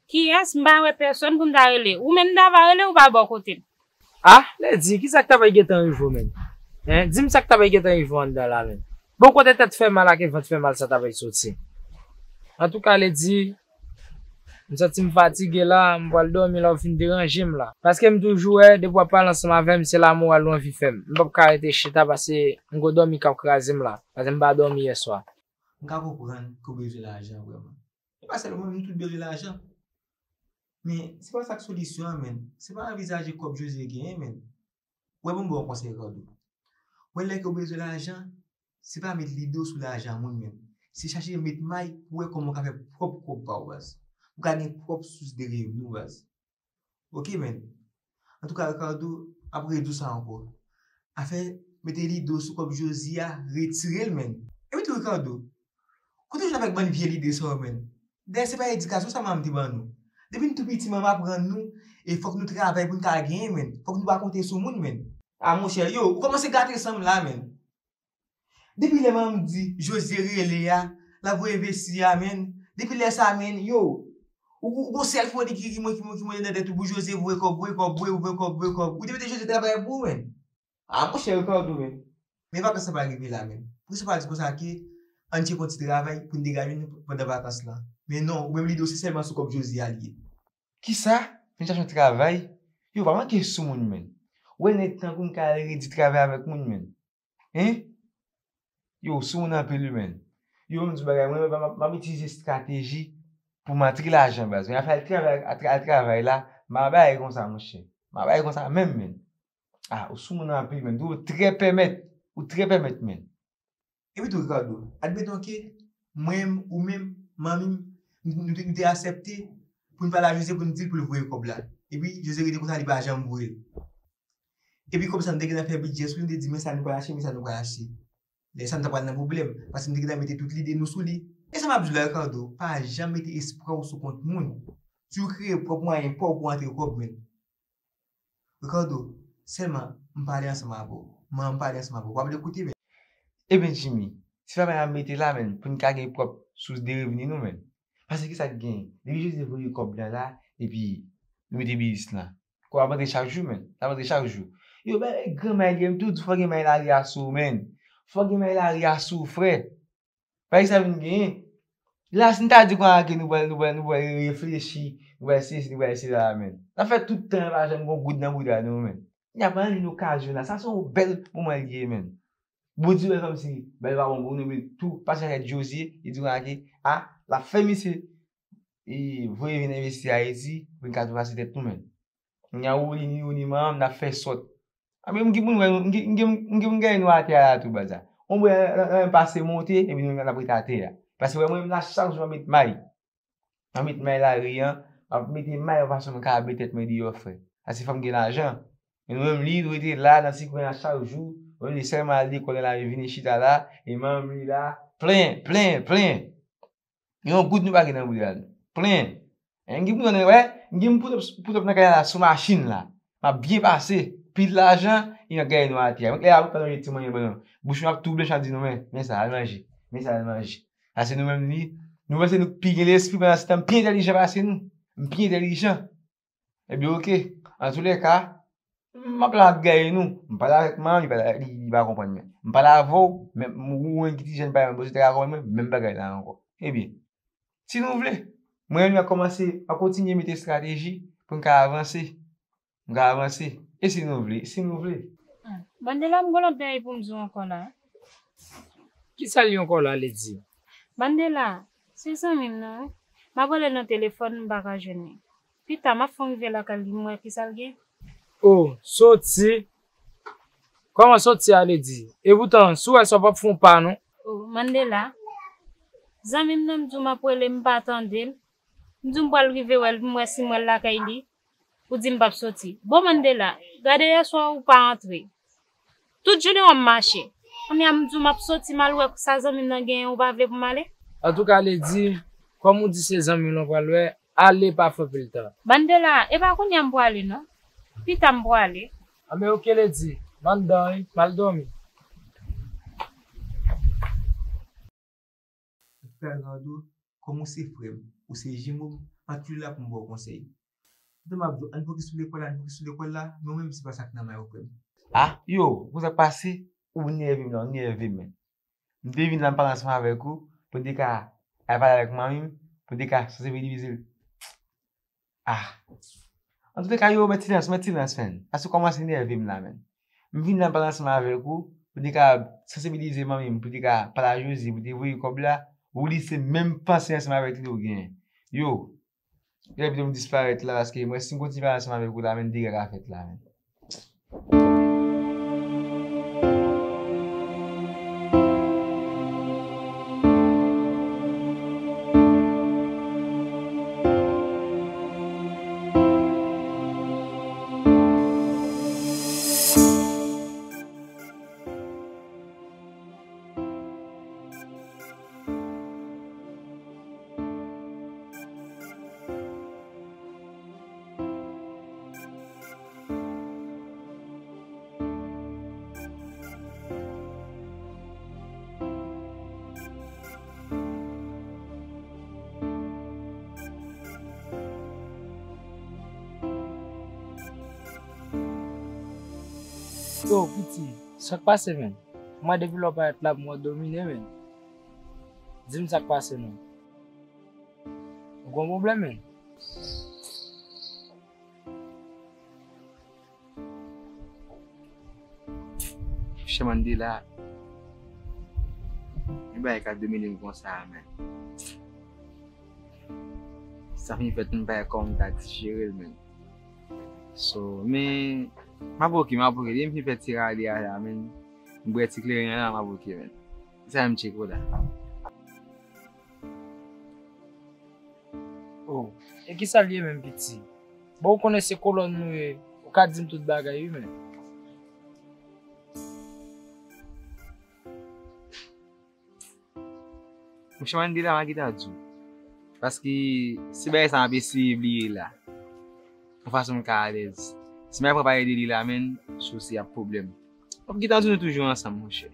Kiyès? M pa wè pèsonn pou m ta rele. Ou menm m ta va rele, ou pa bò kote m. Ah, Lady, kisa k ta pral gentan rive w menm? Hein? Di m sa k ta pral gentan rive w anndan la menm. Bon, kote tèt fè mal ak vant fè mal sa ta pral soti? Antouka, Lady, m santi m fatige la, m pral dòmi la, ou fin deranje m la. Paske m toujou wè, depi w ap pale ansanm avè m, se lamoral ou anvi fè m. M p ap ka rete chita, paske m gon dòmi k ap kraze m la. Paske m pa dòmi yè swa. M ka konprann ke w bezwen lajan vrèman. E pa sèl ou menm, nou tout bezwen lajan. Men, se pa sa k solisyon an, menn. Se pa anvizaje kòb Jozye genyen, menn. Ou wè, ban m ba w yon konsèy, Ricardo. Ou wè, lè ke w bezwen lajan, se pa met lide w sou lajan moun, menn. Se chache met may pou wè kòman w ka fè pwòp kòb pa w, baz. Pou w ka gen pwòp sous de revni w, baz. Oke, menn. Antouka, Ricardo, m ap redi w sa ankò. Afè mete lide w sou kòb Jozye a, retire l, menn. Epi tou, Ricardo, kote w jwenn avèk bann vye lide sa yo, menn? Dayè, se pa edikasyon sa manman m te ban nou. Depi n tou piti, manman aprann nou, e fòk nou travay pou n ka genyen, menn. Fòk nou pa konte sou moun, menn. A, monchè, yo, ou kòmanse gate san m la, menn. Depi lè manman m di Jozye rele a, l ap voye envesti a, menn. Depi lè sa, menn, yo, ou, ou gon sèl foli ki, ki, ki, ki monte nan tèt ou pou Jozye voye kòb, voye kòb, voye, voye kòb, voye kòb. Ou te mete Jozye travay pou ou, menn. A, monchè, Ricardo, menn. Men vakans lan pa rive la, menn. Poukisa w pa di konsa ke ann tcheke yon ti travay pou n degaje nou pandan vakans lan? Men non, ou menm lide w se sèlman sou kòb Jozye a l ye. Kisa? Vin chache yon travay? Yo, pa manke sou moun, menn. Ou wè nèg tankou m ka al redi travay avèk moun, menn. Hein? Yo, sou moun anpil, wi, menn. Yo, m di w bagay, mwen, m ap, m ap itilize estrateji pou m antre lajan, baz. Men afè al travay, al tra-, al travay la, m pa bay konsa, monchè. M pa bay konsa menm, menn. Ah, ou sou moun anpil, menn. Ou trè pèmèt. Ou trè pèmèt, menn. Epi tou, Ricardo, admeton ke mwen, ou menm, manmi m, nou, nou te, nou te aksepte pou n pale a Jozye pou n di l pou l voye kòb la. Epi Jozye rete konsa, li pa janm voye l. Epi kòb sa, nou te gentan fè bidjè sou li, nou te di, men sa nou pral achte, men sa nou pral achte. Lè sa, nou ta pral nan pwoblèm, paske nou te gentan mete tout lide nou sou li. E sa m ap di w la, Ricardo, pa janm mete espwa w sou kont moun. Toujou kreye pwòp mwayen pa w pou antre kòb, menn. Ricardo, sèlman m pale ansanm avè w. Mwen, m pale ansanm avè w. W ap koute, men. Ebyen, Jimmy, se pa mwen ap mete la, menn, pou n ka gen pwòp sous de revni nou, menn. Paske kisa k genyen? Depi Jozye voye kòb la la, epi nou mete biznis lan. Kòb ap antre chak jou, menn. L ap antre chak jou. Yo, bay gran may li, m tou di fò gen may lari a sou ou, menn. Fò gen may lari a sou ou, frè. Pa egzanp, vin genyen. La, si n ta di konsa ke nou pral, nou pral, nou pral reflechi, nou pral sesi, nou pral sela, menn. N ap fè tout tan an, pa janm gon goud nan bouda nou, menn. N ap ann yon okazyon la. Sa se yon bèl moman li ye, menn. Bondye wè kòmsi bagay pa bon pou nou, men tou, pase avèk Jozye, li di konsa ke, a, l ap fè misye, e, voye vin envesti Ayiti, pou n ka trapase tèt nou, menn. N a ou li, ni ou ni manman m, n ap fè sòt. A, men m gen pou m wè, m gen, m gen, m gen pou m gaye nou atè a la tou, baz la. Yon bò, nan, nan, nan pase monte, epi nou menm n ap rete atè a. Paske wè mwen menm la, chak jou m ap met may. M ap met may lari an, m ap mete may yon fason m ka met tèt mwen deyò, frè. Paske fò m gen lajan. Men nou menm li, nou rete la, nan ti kwen an chak jou, nou li sèlman al lekòl nan lari, vini chita la, e manman m li la, plen, plen, plen. Yon goud nou pa gen nan bouda nou. Plen. M gen pou nou wè, m gen pou put up nan kay la sou machin la. M ap byen pase. Pil lajan, e n ap gaye nou atè a. Mwen klè a, pandan yon ti manyen ban nou. Bouch nou ap tou blanch, ap di nou, men, men sa, al manje. Men sa, al manje. Paske nou menm li, nou panse nou pi gen lespri, pandan se tan m pi entèlijan pase nou. M pi entèlijan. Ebyen, oke. Antoulèka, m ap la ap gaye nou. M pale avèk manman, li pa, li, li pa konprann mwen. M pale avè w, men ou menm ki ti jèn pa mwen, bondye te ka konprann mwen, menm bagay la ankò. Ebyen, si nou vle, mwen menm m ap kòmanse, m ap kontinye mete estrateji pou n ka avanse. M ka avanse. E si nou vle, si nou vle. Mandela, m gon lòt bagay pou m di w ankò la. Kisa l ye ankò la, Lady? Mandela, se zanmi m nan, wi. M ap rele l nan telefòn, m pa ka jwenn li. Pita, m ap fè yon rive lakay li, m wè kisa l gen. O, soti. Kòman soti a, Lady? Epoutan, si w wè sa, w p ap fè yon pa, non. O, Mandela, zanmi m nan, m di w m ap rele, m pa tande l. M di w m pral rive wè l, m wè si m wè l lakay li. Ou di m p ap soti. Bon, Mandela, gade yèswa ou pa antre. Tout jounen w ap mache. Kounye a m di w m ap soti, m al wè sa zanmi m nan genyen, ou pa vle pou m ale? Antouka, Lady, kòm ou di se zanmi w lan w pral wè, ale, pa fè anpil tan. Mandela, e pa kounye a m prale non. Pita m prale. Anben, oke, Lady, m anndan wi, m al dòmi. Frè Ricardo, kòm ou se frè m, ou se jimo m, m ap toujou la pou m ba w konsèy. Toutan m ap di w, ann fokis sou lekòl la, ann fokis sou lekòl la, men ou menm se pa sa k nan may ou, frè m. A, yo, konn sa k pase, ou nève m la, ou nève m, men. M te vin la, m pale ansanm avèk ou, pou n te ka Al pale avèk manmi m pou te ka sansibilize l. Ah. Antouleka, yo, mèt silans, mèt silans, menn. Paske w kòmanse nève m la, menn. M vin la pale ansanm avèk ou, pou te ka sansibilize manmi m, pou te ka pale a Josie, pou te voye kòb la, ou li se menm panse ansanm avèk li ou genyen. Yo, genlè pito m disparèt la, paske mwen si m kontinye pale ansanm avèk ou la, menn, dega ka fèt la, menn. Yo, piti, sa k pase, menn? Mwen, depi lè w parèt la, m wè w domine, menn. Di m sa k pase, non. Ou gen yon pwoblèm, menn? Monchè Mandela, yon bagay ka domine m konsa a, menn. Sa fin fèt, m pa wè kòman m ta jere l, menn. So, men, m ap oke, m ap oke. Depi m fin fè ti rale a la, menn, m bwè ti kleren an la, m ap oke, menn. Sa m tcheke w la. Oh, e kisa l ye menm, piti? Bon, ou konnen se kolòn nou ye, ou ka di m tout bagay, wi, men. Monchè Mandela, m a gentan di w. Paske se bagay sa m ap eseye bliye la. Yon fason m ka alèz. Si m apre pale de li la, menn, sousi ap pwoblèm. M ap gentan di nou toujou ansanm, monchè.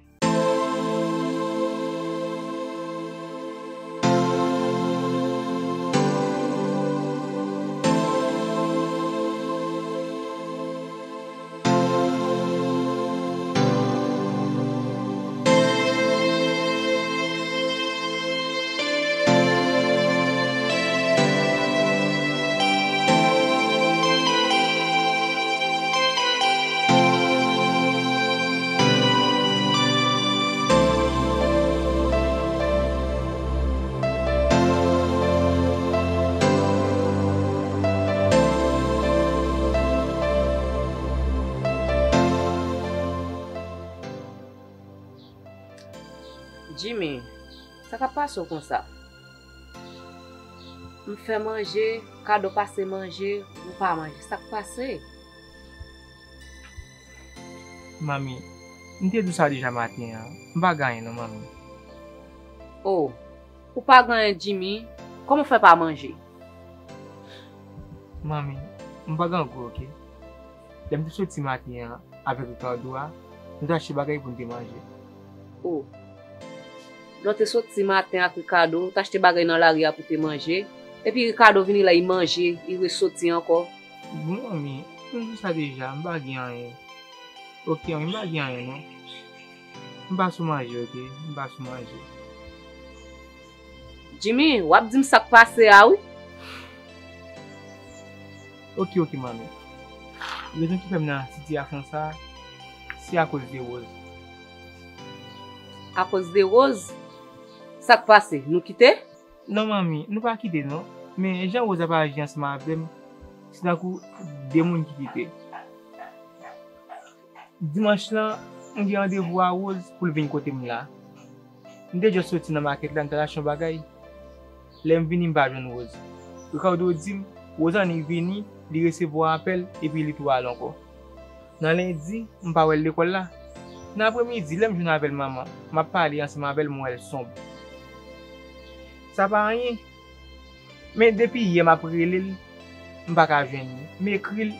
Jimmy, sa k ap pase w konsa? M fè manje, Kado pase manje, ou pa manje. Sa k pase? Manmi, m te di w sa deja maten an. M pa gen anyen non, manmi. Oh, ou pa gen anyen, Jimmy? Kòman w fè pa manje? Manmi, m pa gen gou, oke? Lè m te soti maten an avèk Ricardo a, nou te achte bagay pou n te manje. Oh. Lè w te soti maten ak Ricardo, w te achte bagay nan lari a pou te manje. Epi Ricardo vini la, li manje, li resoti ankò. Bon, manmi, m di w sa deja, m pa gen anyen. Oke, manmi, m pa gen anyen, non. M pa sou manje, oke? M pa sou manje. Jimmy, w ap di m sa k pase a, wi. Oke, oke, manmi. Rezon ki fè m nan sitiyasyon sa a, se akoz de Rose. Akoz de Rose? Sa k pase? Nou kite? Non, manmi, nou pa kite, non. Men jan Rose ap aji ansanm avè m, se tankou de moun ki kite. Dimanch lan, m gen randevou a Rose pou l vin kote m la. M te just soti nan makèt la, m t al achte yon bagay. Lè m vini, m pa jwenn Rose. Ricardo di m, Rose annik vini, li resevwa apèl, epi li tou al ankò. Nan lendi, m pa wè l lekòl la. Nan apremidi, lè m jwenn avè l manman, m ap pale ansanm avè l, m wè l sonb. Sa pa anyen. Men depi yè m ap rele l, m pa ka jwenn li. M ekri l,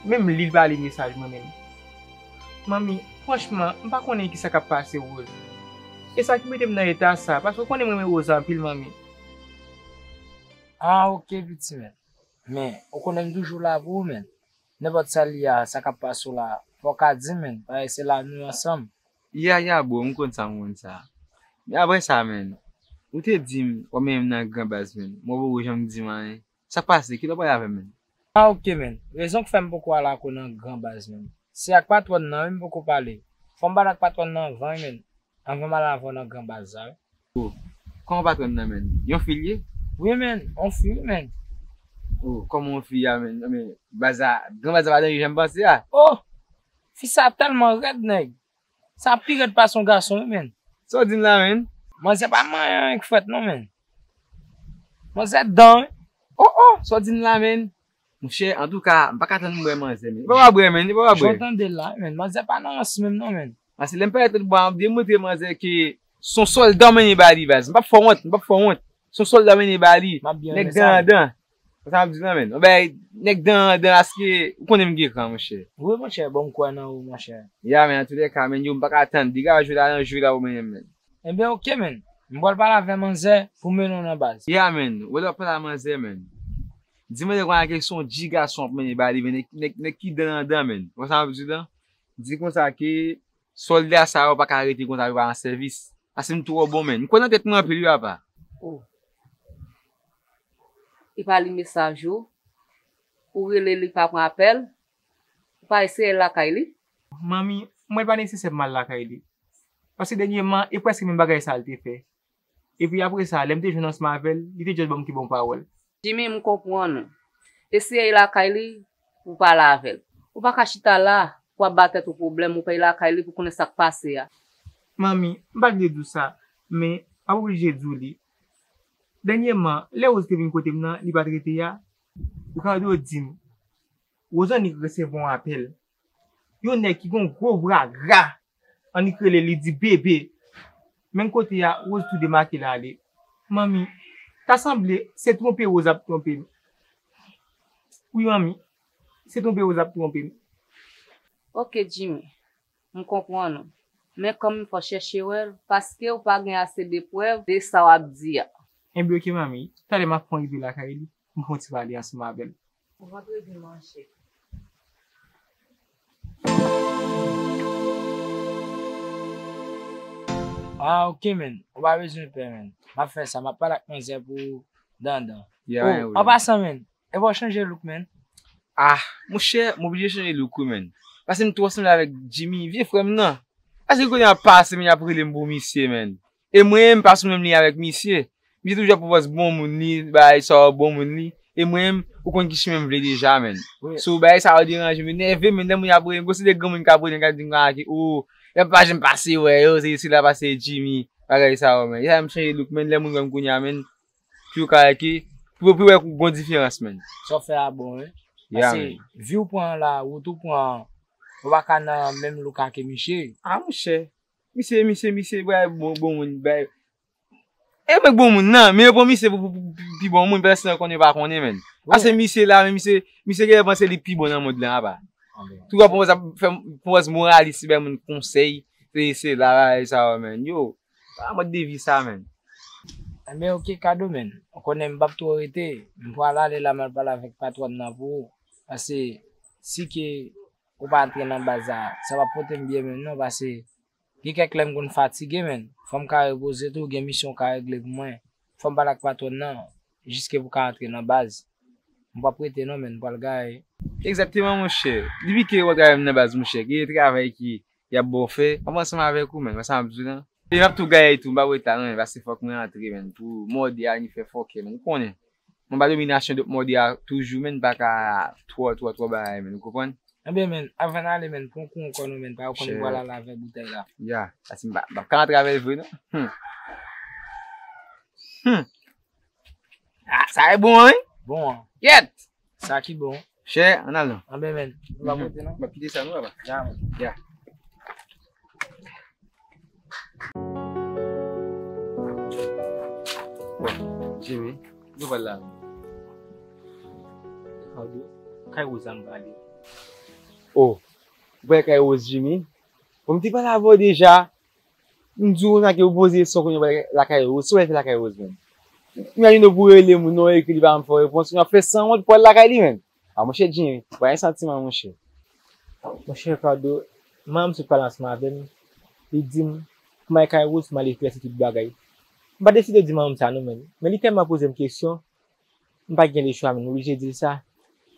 menm li l pa li mesaj mwen menm. Manmi, franchman, m pa konnen kisa k ap pase Rose. E sa ki mete m nan eta sa, paske w konnen m renmen Rose anpil, manmi. Ah, oke, piti, men. Men, ou konnen m toujou la pou ou, men. Nenpòt sa l ye a, sa k ap pase w la, fò w ka di m, men, paske se la nou ansanm. Ya, ya, bro, m konn sa, m konn sa. Men apre sa, men, Ou te di m w ap mennen m nan Gran Baz, menn. Mwen poko janm di m anyen. Sa k pase? Kilè w prale avè m, menn? Ah, ok, menn. Rezon k fè m poko al ak ou nan Gran Baz, menn, se ak patwòn nan wi m poko pale. Fò m pale ak patwòn nan anvan, wi, menn. Anvan m al avè w nan Gran Baz la, wi. Oh, kòman patwòn nan, menn? Yon fi l ye? Wi, menn. Yon fi, wi, menn. Oh, kòman yon fi a, menn? Men, baz la, Gran Baz la pa danje jan m panse a. Oh! Fi sa tèlman rèd, nèg. Sa pi rèd pase yon gason, wi, menn. Sa w di m la, menn? Manzè pa manyen anyen k fèt, non, menn. Manzè dan, wi. Oh, oh, sa w di m la, menn? Monchè, antouka, m pa ka tann m wè manzè, menn. Li pa pa bwè, menn, li pa pa bwè. Jan w tande l la, menn. Manzè pa nan rans menm, non, menn. Paske lè m parèt lòt bò a, m demontre manzè ke se yon sòlda w mennen ba li, baz. M p ap fè w wont, m p ap fè w wont. Se yon sòlda w mennen ba li. M ap byen renmen sa, menn. Nèg dan an dan. Sa m ap di w la, menn. Yon bagay, nèg dan an dan, paske ou konnen m gen kran, monchè. Wi, monchè, bon, m kwè nan ou, monchè. Ya, men, antoulèka, menn, yo, m pa ka tann. Degaje w la nan jwe la, ou mennen m, menn. Ebyen, ok, menn. M pral pale avè manzè pou mennen w nan baz. Ya, menn. Ou wè lè w ap pale a manzè, menn. Di manzè konsa ke se yon dji gason w ap mennen ba li, menn. Nèg, nèg, nèg ki dan an dan, menn. Ou wè sa m ap di w la? Di konsa ke sòlda sa yo pa ka rete konsa, yo pa nan sèvis. Paske m twò bon, menn. M kwè nan tèt mwen anpil, wi, apa. Oh. Li pa li mesaj ou. Ou rele li pa pran apèl. Ou pa eseye lakay li. Manmi, mwen pa nesesè pou m al lakay li. Paske dènyèman, e prèske menm bagay sa l te fè. Epi apre sa, lè m te jwenn ansanm avè l, li te djòs ban m ki bon pawòl. Jimmy, m konprann ou. Eseye lakay li pou w pale avè l. Ou pa ka chita la pou w ap ba tèt ou pwoblèm, ou pa lakay li pou konnen sa k pase a. Manmi, m pa t vle di w sa, men m ap oblije di w li. Dènyèman, lè Rose te vin kote m nan, li pa t rete a, Ricardo di m, Rose annik resevwa yon apèl. Yon nèg ki gen yon gwo bra gra, annik rele li di bebe. Menm kote a, Rose tou demake l ale. Manmi, ta sanble se twonpe Rose ap twonpe m. Wi, manmi, se twonpe Rose ap twonpe m. Ok, Jimmy, m konprann ou. Men kanmenm fò w chèche wè l, paske ou pa gen ase de prèv de sa w ap di a. Enben, ok, manmi, talè m ap pran rive lakay li, m fè yon ti pale ansanm avè l. Ou rantre vin manje. Ah, ok, menn. Ou pa bezwen pè, menn. M ap fè sa. M ap pale ak manzè pou ou dandan. Oh, an pasan, menn, epa w chanje look, menn? Ah, monchè, m oblije chanje look wi, menn. Paske m twò sanble avèk Jimmy, vye frè m nan. Paske kounye a ap pase, menn, y ap rele m pou misye, menn. E mwen, m pa sou menm liy avèk misye. Misye toujou ap pran pòz bon moun li, bagay sa yo bon moun li. E mwen menm, ou konn ki chimen m vle deja, menn. Wi. So, bagay sa yo deranje m, yo nève m, menn, lè moun ap rele m, konsi de granmoun k ap rele m, k ap di m konsa ke, o, y ap pa janm pase wè yo, se sila pase Jimmy, bagay sa yo, menn. E sa m chanje look, menn, lè moun wè m kounye a, menn, pou yo ka wè ke, pou yo, pou yo wè gon diferans, menn. Sa w fè a bon, wi. Ya, paske menn, vi w pran an la, wout ou pran an, ou pa ka nan menm look ake misye. A, monchè. Misye, misye, misye, bagay bon, bon moun, bagay. E mwen bon moun nan, men yo pran misye pou, pou, pou, pou pi bon moun, pandan se tan yo konnen yo pa konnen, menn. Wi. Paske misye la, men misye, misye genlè panse li pi bon nan mond lan, apa. Anben. Tou ap pran pòz ap fè, pran pòz moralis, bay moun konsèy, se, se la, bagay sa yo, menn. Yo, pa mòd de vi sa, menn. Enben, ok, Kado, menn. Ou konnen m p ap twò rete, m pral ale la, m al pale avèk patwòn nan pou ou. Paske si ke ou pa antre nan baz la, sa p ap pote m byen menm non, paske gen kèk lè m konn fatige, menn. Fò m ka repoze tou, gen misyon w ka regle pou mwen. Fò m pale ak patwòn nan, jiske pou w ka antre nan baz. M p ap rete non, menn, m pral gaye. Egzakteman, monchè. Depi ke w ap travay nan baz, monchè, gen travay ki y ap ba w fè, m ap ansanm avèk ou, menn. Wè sa m ap di w lan? E m ap tou gaye tou, m p ap rete la non, menn, paske fòk mwen antre, menn, pou mòde a ni fè fòkè, menn. Ou konnen. Mwen ba dominasyon dòt mòde a toujou, menn, pa ka twò, twò, twò bagay, menn. Ou konprann? Enben, menn, avan n ale, menn, pran kou ankò non, menn, pa yo konn m pral ale avè boutèy la. Ya, sa si m pa, m pa ka antre avè l vre, non. Hmm. Hmm. Ah, sa e bon an, wi? Bon an. Yèt! Sa ki bon. Chè, ann al non. Enben, menn, nou pa pote non. M ap kite sa, nou, papa. Ya, menn. Ya. Bon, Jimmy, nou pral la. Kay Rose la m prale. Oh, ou prale kay Rose, Jimmy? Bon, m te pale avè w deja. M di w konsa ke ou poze kesyon kounye a w prale lakay Rose. Sa w al fè lakay Rose, menn? Imajine w pou rele moun nan, ou ekri li pa janm fè w repons. Ou ap fè sanwont pou w al lakay li, menn. A, monchè Jimmy, ou pa gen santiman, monchè. Monchè Ricardo, manman m sot pale ansanm avè m. Li di m pou m al kay Rose, pou m al eklèsi tout bagay. M pa deside di manman m sa non, menn. Men li tèlman poze m kesyon, m pa gen lechwa, menn. M oblije di l sa.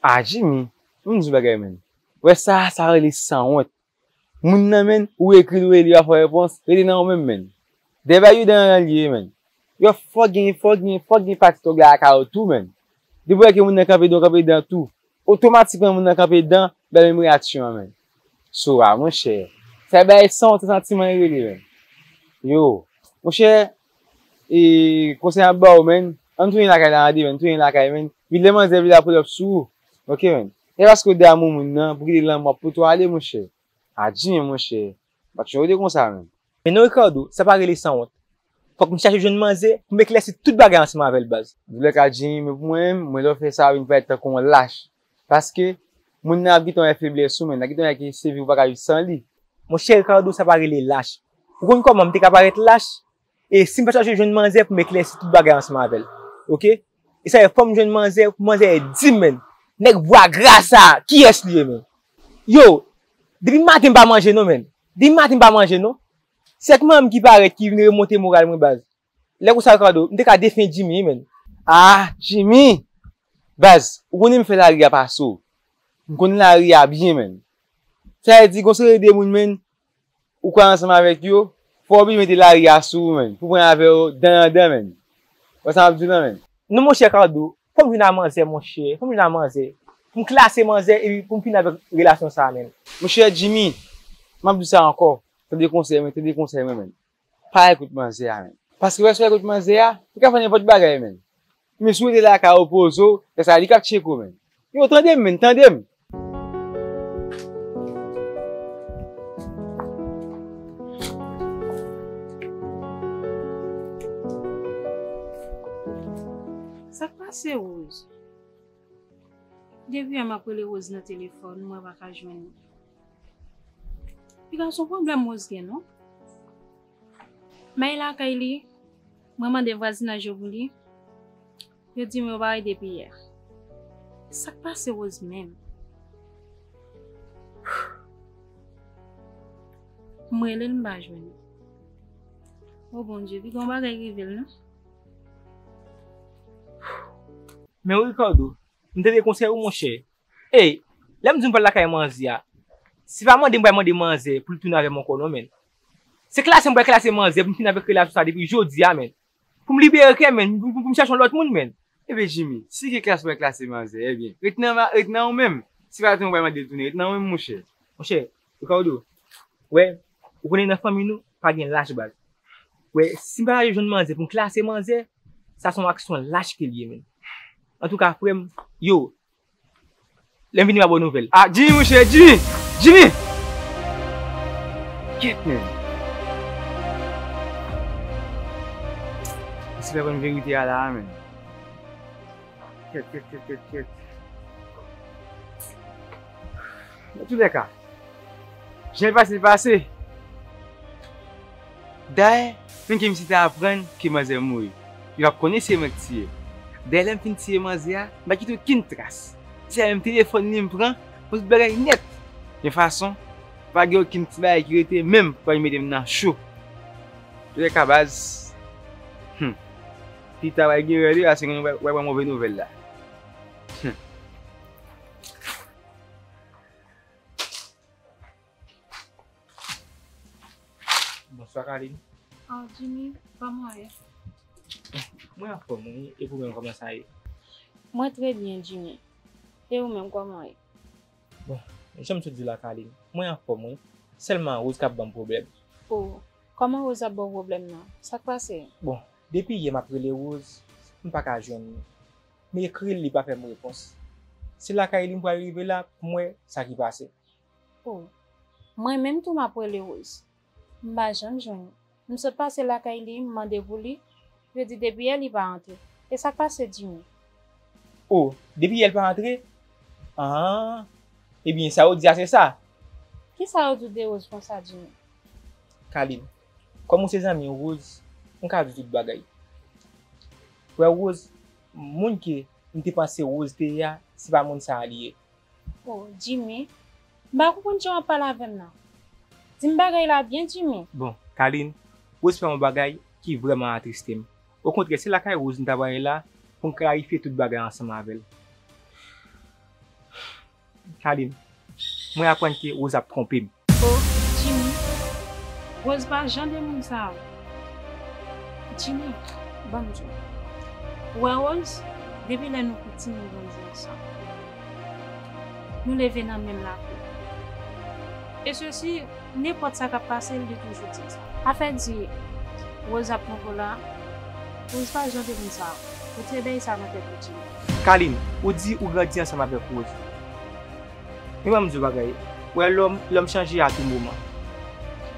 Ah, Jimmy, m di w bagay, menn. Wè sa, sa rele sanwont. Moun nan, menn, ou ekri l, ou rele, li pa fè w repons, rete nan ou menm, menn. Dèyè bagay yo, dèyè nan li ye, menn. Yo, fòk gen, fòk gen, fòk gen pati tòg la lakay ou tou, menn. Depi w wè ke moun nan kanpe dan, kanpe dan tou. Otomatikman, moun nan kanpe dan, bèl menm reyaksyon an, menn. So a, monchè. Sa bay sanwont, santiman li rele, menn. Yo, monchè, e, konsèy m ap ba w, menn. Ann tounen lakay la, tande, menn, tounen lakay, menn. Epi lè manzè vle la pull up sou ou. Oke, menn. E paske w damou moun nan, pou kite lanmò ap pote w ale, monchè. A Jimmy, monchè. Patyon yo de konsa menm. Men non, Ricardo, sa pa rele sanwont. Fòk m chache jwenn manzè pou m eklèsi tout bagay ansanm avè l, baz. Antoulèka, Jimmy, men pou mwen menm, mwen lè w fè sa, vin parèt tankou yon lach. Paske, moun nan ap gentan wè feblès ou, menn. L ap gentan wè ke se vi ou pa ka viv san li. Monchè Ricardo, sa pa rele lach. Ou konn kòman m te ka parèt lach? E si m pa chache jwenn manzè pou m eklèsi tout bagay ansanm avè l. Oke? E sa fè fò m jwenn manzè, pou manzè di m, menn. Nèg bwa gra sa, kiyès li ye, menn? Yo, depi maten m pa manje non, menn. Depi maten m pa manje non. Se ak manman m ki parèt, ki vin remonte moral mwen, baz. Lè konsa, Ricardo, m te ka defen Jimmy, menn. Ah, Jimmy! Baz, ou konnen m fè lari a pase w. M konn lari a byen, menn. Sa vle di, gon seri de moun, menn, ou kwè ansanm avèk yo, fò w oblije mete lari a sou ou, menn, pou pran avè yo dan an dan, menn. Wè sa m ap di w la, menn. Non, monchè Ricardo, fò m jwenn a manzè, monchè, fò m jwenn a manzè. Pou m klase manzè, epi pou m fini avèk relasyon sa a, menn. Monchè Jimmy, m ap di w sa ankò, tande konsèy mwen, tande konsèy mwen, menn. Pa al kot manzè a, menn. Paske lè w al kot manzè a, li ka fè nenpòt bagay, menn. Men si w rete lakay ou poze w, se sa li k ap tcheke w, menn. Yo, tande m, menn, tande m. Sa k pase, Rose? Depi yè m ap rele Rose nan telefòn, mwen pa ka jwenn li. Piga se yon pwoblèm Rose gen, non? M al lakay li, mwen mande vwazinaj yo pou li, yo di m yo pa wè depi yè. Sa k pase Rose menm? M rele l, m pa jwenn li. O Bondye, piga yon bagay rive l, non? Men Ricardo, m tande konsèy ou, monchè. Ey, lè m di m pral lakay manzè a, se pa mande m pral mande manzè pou l tounen avè m ankò non, menn. Se klase m pral klase manzè pou m fini avèk relasyon sa depi jodi a, menn. Pou m libere kè m, menn, pou, pou, pou m chèche yon lòt moun, menn. Ebyen, Jimmy, si gen klase w pral klase manzè, ebyen, ret nan ma-, ret nan ou menm. Se pa tounen w pral mande l tounen, ret nan ou menm, monchè. Monchè, Ricardo, wè, ou konnen nan fanmi nou, pa gen lach, baz. Wè, si m pa rive jwenn manzè pou m klase manzè, sa se yon aksyon lach ke l ye, menn. Antouka, frè m, yo, lè m vini m a ba w nouvèl. Ah, Jimmy, monchè, Jimmy! Jimmy! Kyèt, menn. Mesi pa konn verite a la, menn. Kyèt, kyèt, kyèt, kyèt, kyèt. Nan toulèka, jan l pase, l pase. Dayè, menm ke misye te aprann ke manzè mouri, li p ap konnen se mwen k tiye l. Dayè, lè m fin tiye manzè a, m pa kite okenn tras. Se menm telefòn li m pran, mwen tout bagay nèt. Yon fason, pa gen okenn ti bagay ki rete menm pou al mete m nan cho. Toulèka baz, hmm. Pita w al gen rèl wi, paske w al pran move nouvèl la. Hmm. Bonswa, Carline. Oh, Jimmy, kòman w ye? Mwen anfòm, wi. E ou menm, kòman sa ye? Mwen trè byen, Jimmy. E ou menm, kòman w ye? Bon, jan m sot di w la, Carline, mwen anfòm, wi. Sèlman Rose k ap ban m pwoblèm. Oh, kòman Rose ap ba w pwoblèm nan? Sa k pase? Bon, depi yè m ap rele Rose, m pa ka jwenn li. M ekri l, li pa fè m repons. Se lakay li m pral rive la pou m wè sa ki pase. Oh, mwen menm tou m ap rele Rose. M pa janm jwenn li. M sot pase lakay li, m mande pou li, yo di depi yè li pa antre. E sa k pase, Jimmy? Oh, depi yè l pa antre? Ah, ebyen, sa yo di a se sa. Kisa yo di w de Rose konsa, Jimmy? Carline, kòm ou se zanmi Rose, m ka di w tout bagay. Wè Rose, moun ke m te panse Rose te ye a, se pa moun sa a li ye. Oh, Jimmy, m pa konprann jan w ap pale avè m nan. Di m bagay la byen, Jimmy. Bon, Carline, Rose fè yon bagay ki vrèman atriste m. Okontrè, se lakay Rose m ta prale la pou m klarifye tout bagay ansanm avè l. Carline, mwen aprann ke Rose ap twonpe m. Oh, Jimmy, Rose pa jan de moun sa yo. Jimmy, ban m di w. Ou wè Rose, depi lè nou piti, nou grandi ansanm. Nou leve nan menm lakou. E sesi, nenpòt sa k ap pase, li toujou di m sa. Afè di Rose ap twonpe w la, Rose pa jan de moun sa yo. Retire bagay sa nan tèt ou, Jimmy. Carline, ou di ou grandi ansanm avèk Rose. Men ban m di w bagay, ou wè lòm, lòm chanje a tou moman.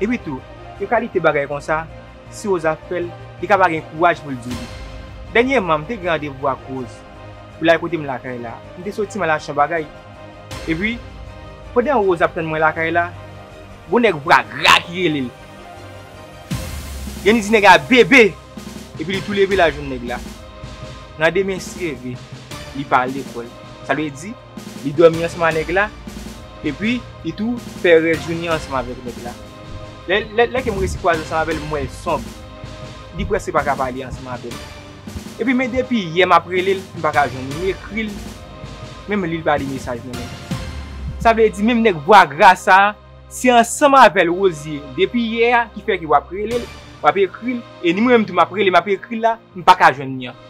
Epi tou, yon kalite bagay konsa, si Rose ap fè l, li ka pa gen kouraj pou l di w li. Dènyèman, m te gen randevou ak Rose pou l al kote m lakay la. M te soti m al achte yon bagay. Epi, pandan Rose ap tann mwen lakay la, gon nèg vwa gra ki rele l. Gen li di nèg la bebe, epi li tou leve l al jwenn nèg la. Nan demen si Eve, li pa al lekòl. Sa vle di, li dòmi ansanm ak nèg la, epi li tou fè rès jounen ansanm avèk nèg la. Lè, lè, lè ke m resi kwaze ansanm avè l, m wè l sonb. Li prèske pa ka pale ansanm avè m. Epi men depi yè m ap rele l, m pa ka jwenn li, m ekri l, menm li l pa li mesaj mwen menm. Sa vle di menm nèg vwa gra sa a, se ansanm avè l Rose ye depi yè a ki fè ke w ap rele l, w ap ekri l, e ni mwen menm tou m ap rele, m ap ekri l la, m pa ka jwenn li an.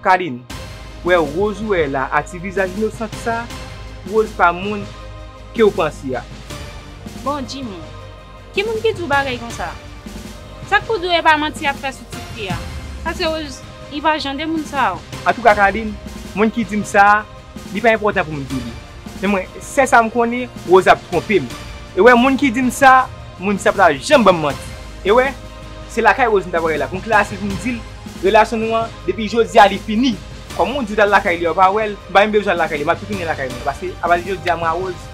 Carline, wè Rose ou wè la a ti vizaj inosant sa, Rose pa moun ke w panse a. Bon, Jimmy, ki moun ki di w bagay konsa? Sa k pou di w e pa manti y ap fè sou ti fi a? Paske Rose, li pa jan de moun sa yo. Antouka, Carline, moun ki di m sa, li pa enpòtan pou m di w li. Men mwen, sèl sa m konnen, Rose ap twonpe m. E wè, moun ki di m sa, moun sa pa t ap janm ban m manti. E wè, se lakay Rose m ta prale la pou m klarifi pou m di l, relasyon nou an, depi jodi a, li fini. Kòm ou di w t al lakay li a, ou pa wè l, m pa menm bezwen al lakay li, m ap tou tounen lakay mwen. Paske, apati jodi a, mwen a Rose,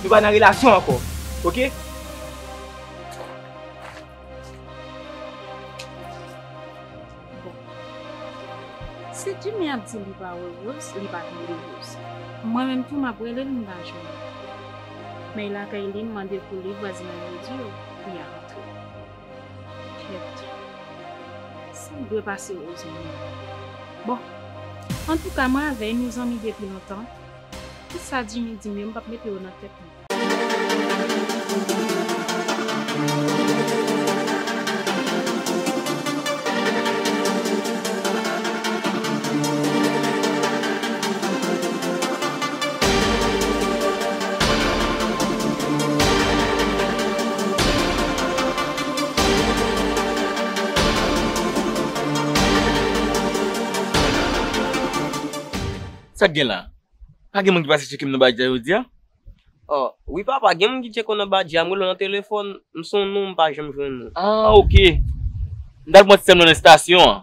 nou pa nan relasyon ankò. Oke? Bon. Si Jimmy ap di li pa wè Rose, li pa tande Rose. Mwen menm tou, m ap rele l, m pa jwenn li. Men lakay li, m mande pou li, vwazinaj yo di yo, li a antre. Kèt. Sa k dwe pase Rose menm? Bon. Antouka, mwen avè l, nou zanmi depi lontan. Tout sa Jimmy di m yo, m p ap mete yo nan tèt mwen. Sa k gen la? Pa gen moun ki pase tcheke m nan badji a jodi a? Oh, wi papa, gen moun ki tcheke w nan badji a, m rele w nan telefòn, m sonn ou, m pa janm jwenn ou. Ah, oke. M t al pran ti sè m nan estasyon an.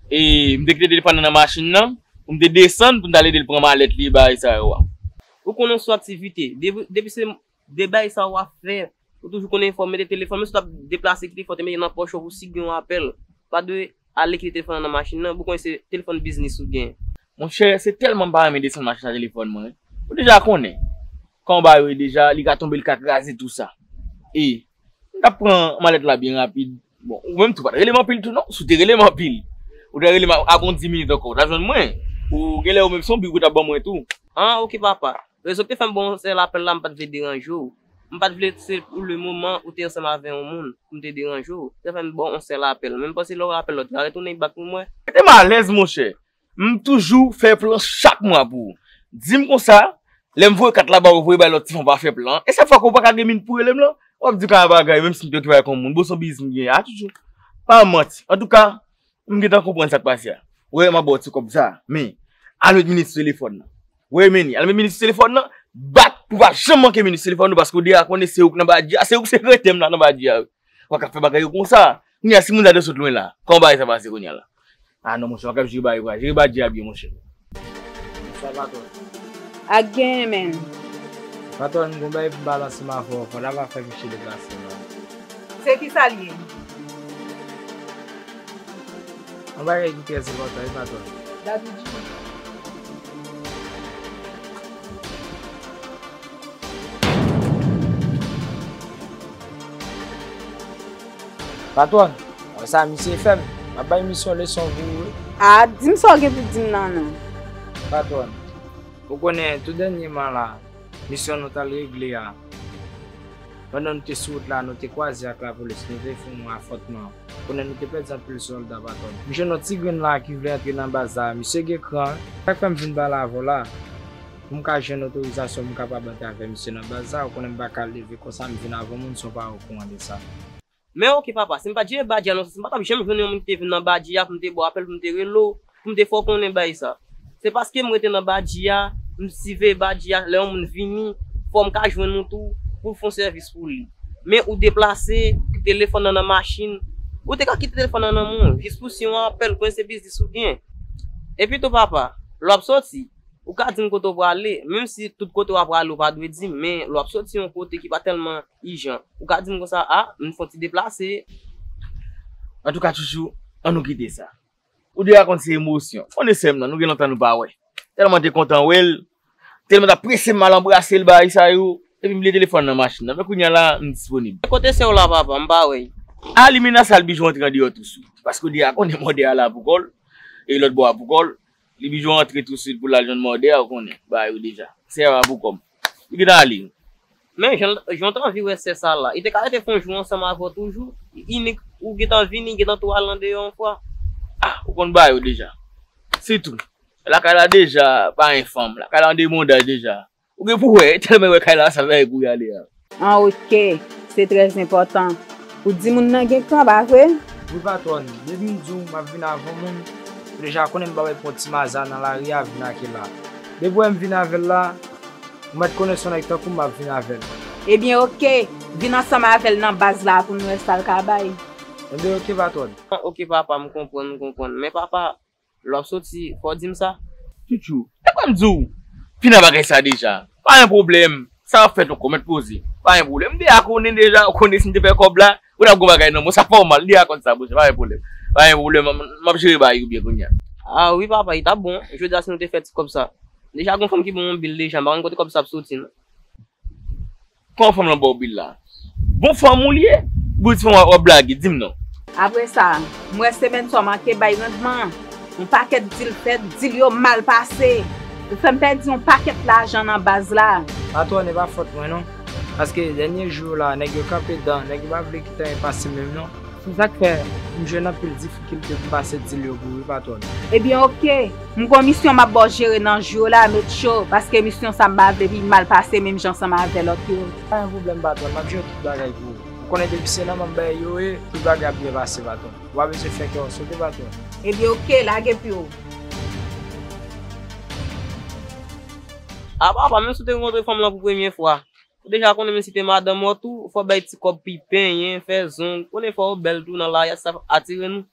E m te kite telefòn nan nan machin nan, pou m te desann, pou m t al ede l pran malèt li, bagay sa yo a. Ou konnen w sou aktivite. Depi, depi se de bagay sa w ap fè, ou toujou konn enfòme de telefòn, menm si w t ap deplase kite fò w te mete nan pòch ou pou si gen yon apèl. Pa dwe ale kite telefòn nan nan machin nan, ou konnen se telefòn biznis ou gen. Monchè, se tèlman m pa renmen desann machin nan telefòn mwen. Ou deja konnen. Kòman bagay yo ye deja, li ka tonbe, li ka kraze tou sa. E, m t ap pran malèt la byen rapid. Bon, ou menm tou pa t rele m anpil tou non, si w te rele m anpil. Ou te rele m a, a bon dis minit ankò, ou t ap jwenn mwen. Ou genlè ou menm se yon big ou t ap ban mwen tou. Ah, oke papa. Rezon ki te fè m ba w yon sèl apèl la, m pa t vle deranje w. M pa t vle se pou le moman ou te ansanm avè yon moun pou m te deranje w. Se fè m ba w yon sèl apèl. Men m panse lè w apèl la, w te ka retounen bak pou mwen. Rete m alèz, monchè. M toujou fè plan chak mwa pou ou. Di m konsa, lè m voye kat la ba ou, voye bay lòt ti fanm pa fè plan. E sa fè ke w pa ka gen min pou rele m lan. W ap di kara bagay, menm si m te okipe ak yon moun. Bon, se yon biznis m gen a toujou. Pa manti. Antouka, M gentan konprann sa k pase a. Ou wè, m ap ba w ti kòb sa a. Men, al met Minis sou telefòn nan. Ou wè, Meni, al met Minis sou telefòn nan. Bat pou pa janm manke Minis sou telefòn nou, paske w deja konnen se ou k nan badji a, se ou k sekretè m la nan badji a, wi. Ou pa ka fè bagay yo konsa. Kounye a, si moun sa te sot lwen la, kòman bagay sa pase kounye a la? Ah non, monchè, w ap jere bagay yo, jere badji a byen, monchè. Bonswa, patwòn. Ak genyen, men. Patwòn, gon bagay pou m pale ansanm avè w, fò n ap fè fiche deplasman an. Se kisa l ye? Yon bagay ki trè enpòtan, wi, patwòn. Dadou Jimmy. Patwòn, Sa misye fè m, m ap bay misye yon leson pou ou wi. A, di m sa w gen pou di m nan non. Patwòn, ou konnen tou dènyèman la, misyon nou t al regle a, pandan nou te sou wout la, nou te kwaze ak lapolis, nou te fè yon afwontman. Konnen nou te pèdi anpil sòlda, patwòn. M jwenn yon ti grenn la ki vle antre nan baz la, misye gen kran. Sa k fè m vin pale avè w la, pou m ka jwenn otorizasyon pou m kapab antre avè misye nan baz la, ou konnen m pa ka leve konsa, m vin avè w, moun si w pa okouran de sa. Men oke papa, si m pa t jere badji a non, si m pa t ap janm jwenn yon moun ki te vin nan badji a pou m te ba w apèl, pou m te rele w, pou m te fè w konnen bagay sa. Se paske m rete nan badji a, m siveye badji a, lè yon moun vini, fò m ka jwenn ou tou, pou l fè yon sèvis pou li. Men ou deplase, telefòn nan nan machin, ou te ka kite telefòn nan nan men w, jis pou si yon apèl, konnen se biznis ou gen. Epi tou papa, lè w ap soti, ou ka di m kote w prale, menm si tout kote w ap prale ou pa dwe di m, men lè w ap soti yon kote ki pa tèlman ijan, ou ka di m konsa, a, m fè yon ti deplase. Antouka, Tchoutchou, ann nou kite sa. Ou deja konn se emosyon. Konnen sè m nan, nou gen lontan nou pa wè. Tèlman te kontan wè l, tèlman t ap prese m al anbrase l, bagay sa yo, epi m bliye telefòn nan machin nan. Men kounye a la, m disponib. Kote sè w la, papa? M pa wè l. A, li menas al Bijou antre andeyò tou swit. Paske w deja konnen mòde a la pou kò l, e lòt bò a pou kò l. Li Bijou antre tou swit pou l al jwenn mòde a, ou konnen, bagay yo deja. Sè a pou kò m. Li gentan ale. Men jan, jan w t anvi wè sè sa la, li te ka rete fè yon jou ansanm avè w toujou. Inik, ou gentan vini, li gentan tou al andeyò yon fwa. A, ou konn bagay yo deja. Sitou, lakay la deja pa gen fanm, lakay la an debondaj deja. Ou gen pou wè, tèlman wè kay la sa fè pou y ale a. An, oke, se trè enpòtan. Ou di moun nan gen kran, pa vre? Wi, patwòn, depi m di w m ap vin avè yon moun, ou deja konnen m pa wè pou yon ti maza nan lari a vin ak l la. Depi w wè m vin avè l la, ou mèt konnen se yon nèg tankou m m ap vin avè l. Ebyen, oke, vin ansanm avè l nan baz la pou n wè sa l ka bay. Ebyen, oke, patwòn. Oke, papa, m konprann, m konprann. Men, papa, lè w ap soti, fò w di m sa. Tchoutchou, e pa m di w, fin a bagay sa deja. Pa gen pwoblèm. Sa ap fèt ankò, mèt poze. Pa gen pwoblèm. M deja konnen deja, ou konnen si m te fè kòb la, ou t ap gon bagay nan men w, sa fè w mal. M deja konn sa, monchè, pa gen pwoblèm. Pa gen pwoblèm, m, m ap jere bagay yo byen kounye a. A wi, papa, li t ap bon. Jodi a, si nou te fè ti kòb sa. Deja, gon fanm ki ban m yon bil deja, m pa konn kote kòb sa ap soti, non. Kòman fanm lan ba w bil la? Bon fanm ou li ye? Pou di fanm w ap, w ap blage, di m non. Apre sa, m wè semèn sa w manke bay randman. Yon pakèt dil fèt, dil yo mal pase. Ou fè m pèdi yon pakèt lajan nan baz la. Patwòn, e pa fòt mwen non. Paske dènye jou yo la, nèg yo kanpe dan, nèg yo pa vle kite anyen pase menm non. Se sa k fè m jwenn anpil difikilte pou m pase dil yo pou ou wi, patwòn. Ebyen, oke. M gon misyon m ap ba w jere nan jou yo la, met cho, paske misyon sa m pa vle li mal pase menm jan ansanm avè lòt yo. Pa gen pwoblèm, patwòn, m ap jere tout bagay pou ou. Ou konnen depi se nan men m bagay yo ye, tout bagay ap byen pase, patwòn. Ou pa bezwen fè kè w sote, patwòn. Ebyen, oke, lage pye w. A papa, menm si w te rankontre fanm lan pou premye fwa, ou deja konnen menm si te madanm ou tou, fò w bay ti kòb pou l penyen, fè zong, konnen fò w bèl tou nan lari a, sa atire nou.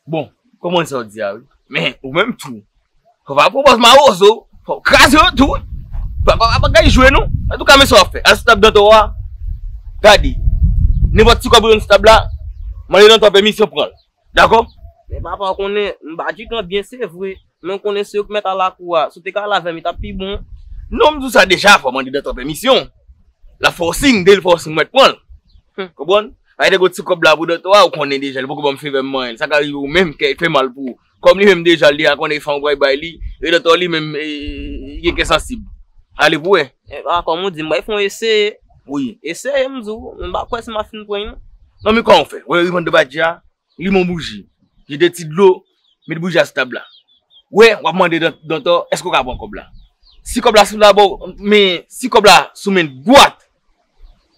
Bon, konprann sa w di a wi. Men, ou menm tou, fò w pa pran pòz mawozo, fò w kraze yo tou wi. Pa, pa, pa, pa gade jwe non. Antouka, men sa w ap fè. Al sou tab Dantò a, gade. Nenpòt ti kòb ou jwenn sou tab la, mande Dantò pèmisyon pran l. Dakò? Men papa, w konnen, m pa Djikan byen, se vre. Men w konnen se yo k mèt a lakou a. Si w te ka al avè m, li t ap pi bon. Non, m di w sa deja, fò w mande Dantò pèmisyon. L ap fè w siy, de l fè w siy, mèt pran l. Hmm. Konprann? Ay, te gon ti kòb la pou Dantò a, ou konnen deja, li poko ban m favè m manyen. Sa ka rive ou menm, kè fè mal pou ou. Kòm li menm deja, li deja konnen fanm ou pral bay li, e Dantò li menm, e, li gen kè sansib. Ale pou wè. E, a, kòm ou di, m pral fè yon eseye. Wi. Eseye, m di w, m pa kwè si m ap fin pran l non. Non, men kòman w fè? Wè, ribann de badji a, limen yon bouji, jete ti dlo, met bouji a sou tab la. Wè, w ap mande Dan-, Dantò, èske w ka pran kòb la? Si kòb la sou la bò, men si kòb la sou men dwat,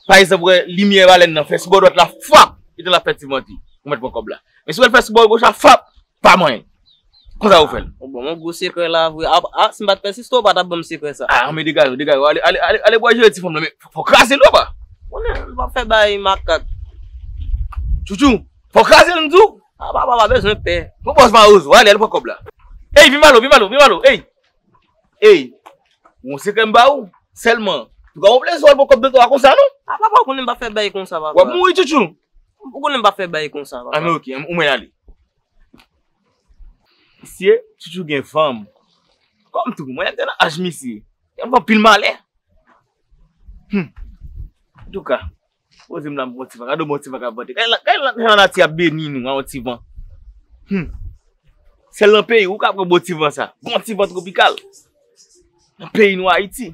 pa egzanp, wè, limyè balèn nan fè sou bò dwat la, fap, etan l ap fè ti mante, ou mèt pran kòb la. Men si w wè l fè sou bò goch la, fap, pa manyen. Konsa ou fè l. Ou ban m yon gwo sekrè la vre. A, a, si m pa t pèsiste, ou pa t ap ban m sekrè sa. A, men degaje w, degaje w. Ale, ale, ale, ale bò jere ti fanm nan, men fò w kraze l, papa. Konnen, m p ap fè bagay makak. Tchoutchou, fò w kraze l, m di w. A, papa, pa bezwen pè. Bon, bòs mawozo, ale, ale pran kòb la. Ey, vin ba l, vin ba l, vin ba l, ey. Ey, yon sekrè m ba ou, sèlman. Ou ka wè plezi w al pran kòb Dantò a konsa, non? A, papa, ou konnen m p ap fè bagay konsa, papa. W ap mouri, Tchoutchou. Ou konnen m p ap fè bagay konsa, papa. A, men oke, ou mèt ale. Misye, Tchoutchou gen fanm. Kòm tou, mwen te nan aj misye. Yon fanm pil malè. Hmm. Antouka, Poze m la, m pran ti van. Gade yon bon ti van k ap vante. Gade la, gade la, jan lanati ap beni nou, yon ti van. Hmm. Sèl nan peyi ou ka pran bon ti van sa. Bon ti van twopikal. Nan peyi nou Ayiti.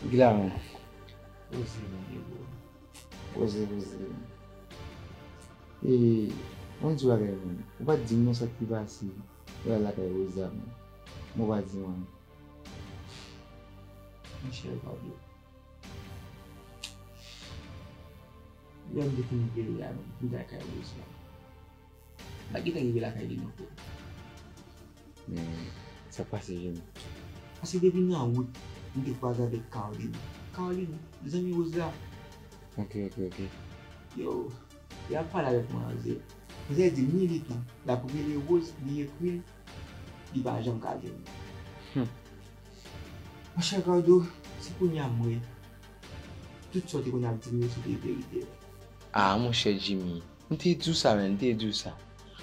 Gila, men. Poze, poze, poze. E, mwen di w bagay, men. Ou pa t di m non sa k te pase. Ou al lakay Rosa, men. Mwen pa di mwen. Monchè, Pablo. Lè m te fin rele a, m te lakay Rose la. M pa gentan rive lakay li non, frè. Men, sa k pase, Jimmy? Paske depi nan wout, m te kwaze avèk Carline. Carline, zanmi Rose la. Ok, ok, ok. Yo, li ap pale avèk manzè. Manzè di m ni li tou. L ap rele Rose, li ekri l, li pa janm ka jwenn li. Hmm. Monchè Cardo, se kounye a m wè tout sa w te konn ap di m yo se te verite. Ah, monchè Jimmy, m te di w sa, menn, m te di w sa.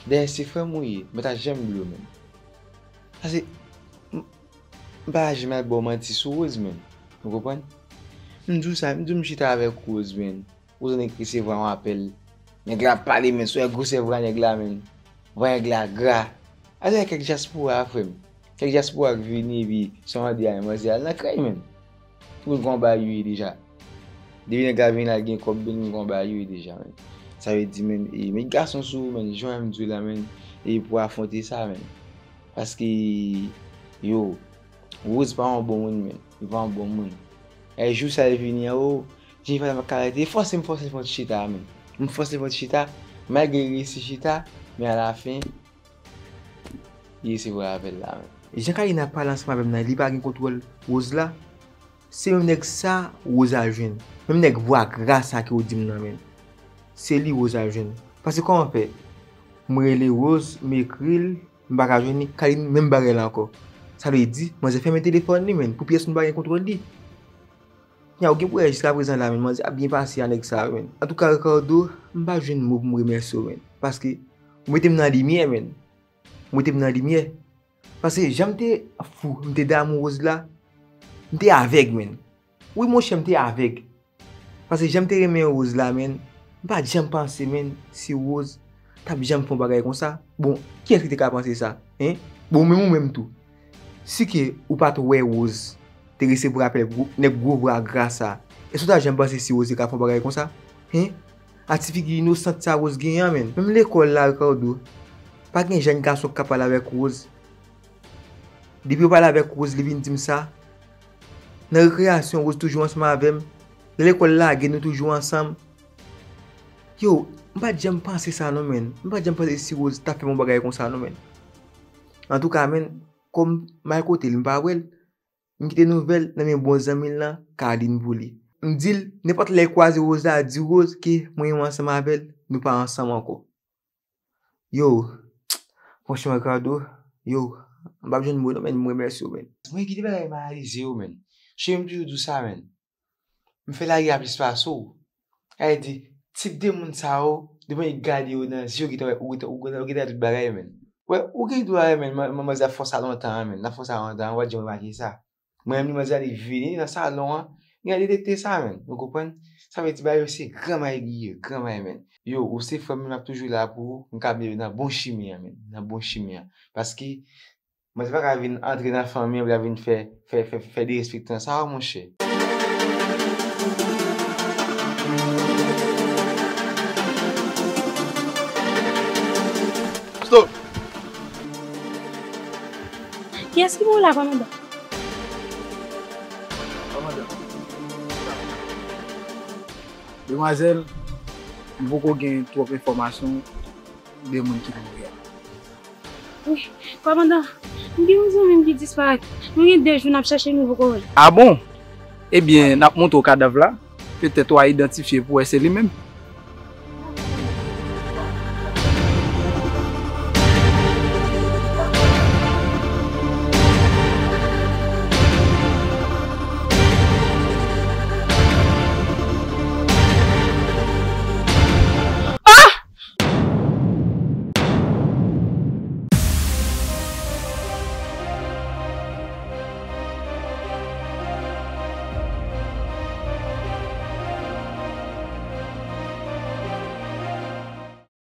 Dayè, se frè m ou ye, m pa ta janm bliye w, menn. Paske, m, m pa janm al ba w manti sou Rose, menn. Ou konprann? M di w sa, m di w m chita avèk Rose, menn. Ou wè nèg resevwa yon apèl. Nèg la ap pale, men si w wè gwosè vwa nèg la, men. Vwa nèg la gra. Alò, kèk dyaspora, frè m. Kèk dyaspora k vini, epi sa w mande a, manzè al nan krèy, men. Ou konn kòman bagay yo ye deja. Depi nèg la vini la, l gen kòb, men l konn kòman bagay yo ye deja, men. Sa vle di, men, e, met gason sou ou, men, jan m di w la, men, e pou afwonte sa, men. Paske, yo, Rose pa yon bon moun, men. Li pa yon bon moun. E jou sa l vini an, o, Jennifer pa ka rete. Fòse m fòse l fè yon ti chita, men. M fòse l fè yon ti chita, malgre li resi chita, men alafen, li resevwa apèl la, men. Jan Kalina pale ansanm avè m nan, li pa gen kontwòl Rose la. Se menm nèg sa Rose al jwenn. Menm nèg vwa gra sa ke w di m nan, men. Se li Rose al jwenn. Paske kòman fè? M rele Rose, m ekri l, m pa ka jwenn li, Kalin menm bagay la ankò. Sa vle di, manzè fèmen telefòn li, menn, pou pyès moun pa gen kontwòl li. Kounya, ou gen pou wè jiskaprezan la, menn, manzè ap byen pase a nèg sa yo, menn. Antouka, Ricardo, m pa jwenn mo pou m remèsye w, menn. Paske, ou mete m nan limyè, menn. Ou mete m nan limyè. Paske, jan m te fou, m te damou Rose la, m te avèg, menn. Wi, monchè, m te avèg. Paske jan m te renmen Rose la, menn, m pa t janm panse, menn, si Rose t ap janm fè yon bagay konsa. Bon, kiyès ki te ka panse sa? Hein? Bon, menm ou menm tou. Si ke ou pa t wè Rose te resevwa apèl gwo, nèg gwo vwa gra sa, èske w ta janm panse si Rose te ka fè yon bagay konsa? Hein? A ti figi inosant sa Rose genyen an, menn. Menm lekòl la, Ricardo, pa gen jèn gason k ka pale avèk Rose. Depi yo pale avèk Rose, li vin di m sa. Nan rekreyasyon, Rose toujou ansanm avè m. Lè lekòl lage, nou toujou ansanm. Yo, m pa t janm panse sa non, menn. M pa t janm panse si Rose t ap fè m yon bagay konsa non, menn. Antouka, menn, kòm m al kote l, m pa wè l, m kite nouvèl nan men bon zanmi l lan, Carline, pou li. M di l, nenpòt lè l kwaze Rose la, di Rose ke mwen menm ansanm avè l, nou pa ansanm ankò. Yo, franchman, Ricardo, yo, m p ap jwenn mo non, menn, m remèsye w, menn. Mwen kite bagay maleze yo, menn. Cheri, m toujou di w sa, menn. M fè lari a plis pase w. Sa vle di, tip de moun sa yo, depi w gade yo nan zye, ou gentan wè, ou gentan, ou gentan, ou gentan wè tout bagay, menn. Wè, ou gen dwa, menn, man- manzè ap fè w sa lontan, menn. L ap fè w sa lontan, ou pa t janm remake sa. Mwen menm, li manzè li vini nan salon an, li detekte sa, menn. Ou konprann? Sa vle di, bagay yo se gran may li ye, gran may, menn. Yo, ou se frè m, m ap toujou la pou ou, m ka mennen w nan bon chimen an, menn. Nan bon chimen an. Paske, manzè pa ka vin antre nan fanmi an, pou l vin fè, fè, fè, fè derespektan sa, monchè. Stop! Kiyès ki pou la, kòmandan? Demwazèl, m poko gen twòp enfòmasyon de moun ki mouri a. Kòmandan, m gen yon zanmi m ki disparèt. Nou gen de jou n ap chèche, nou poko wè l. A bon? Ebyen, n ap montre w kadav la. Petèt w a idantifye pou wè se li menm.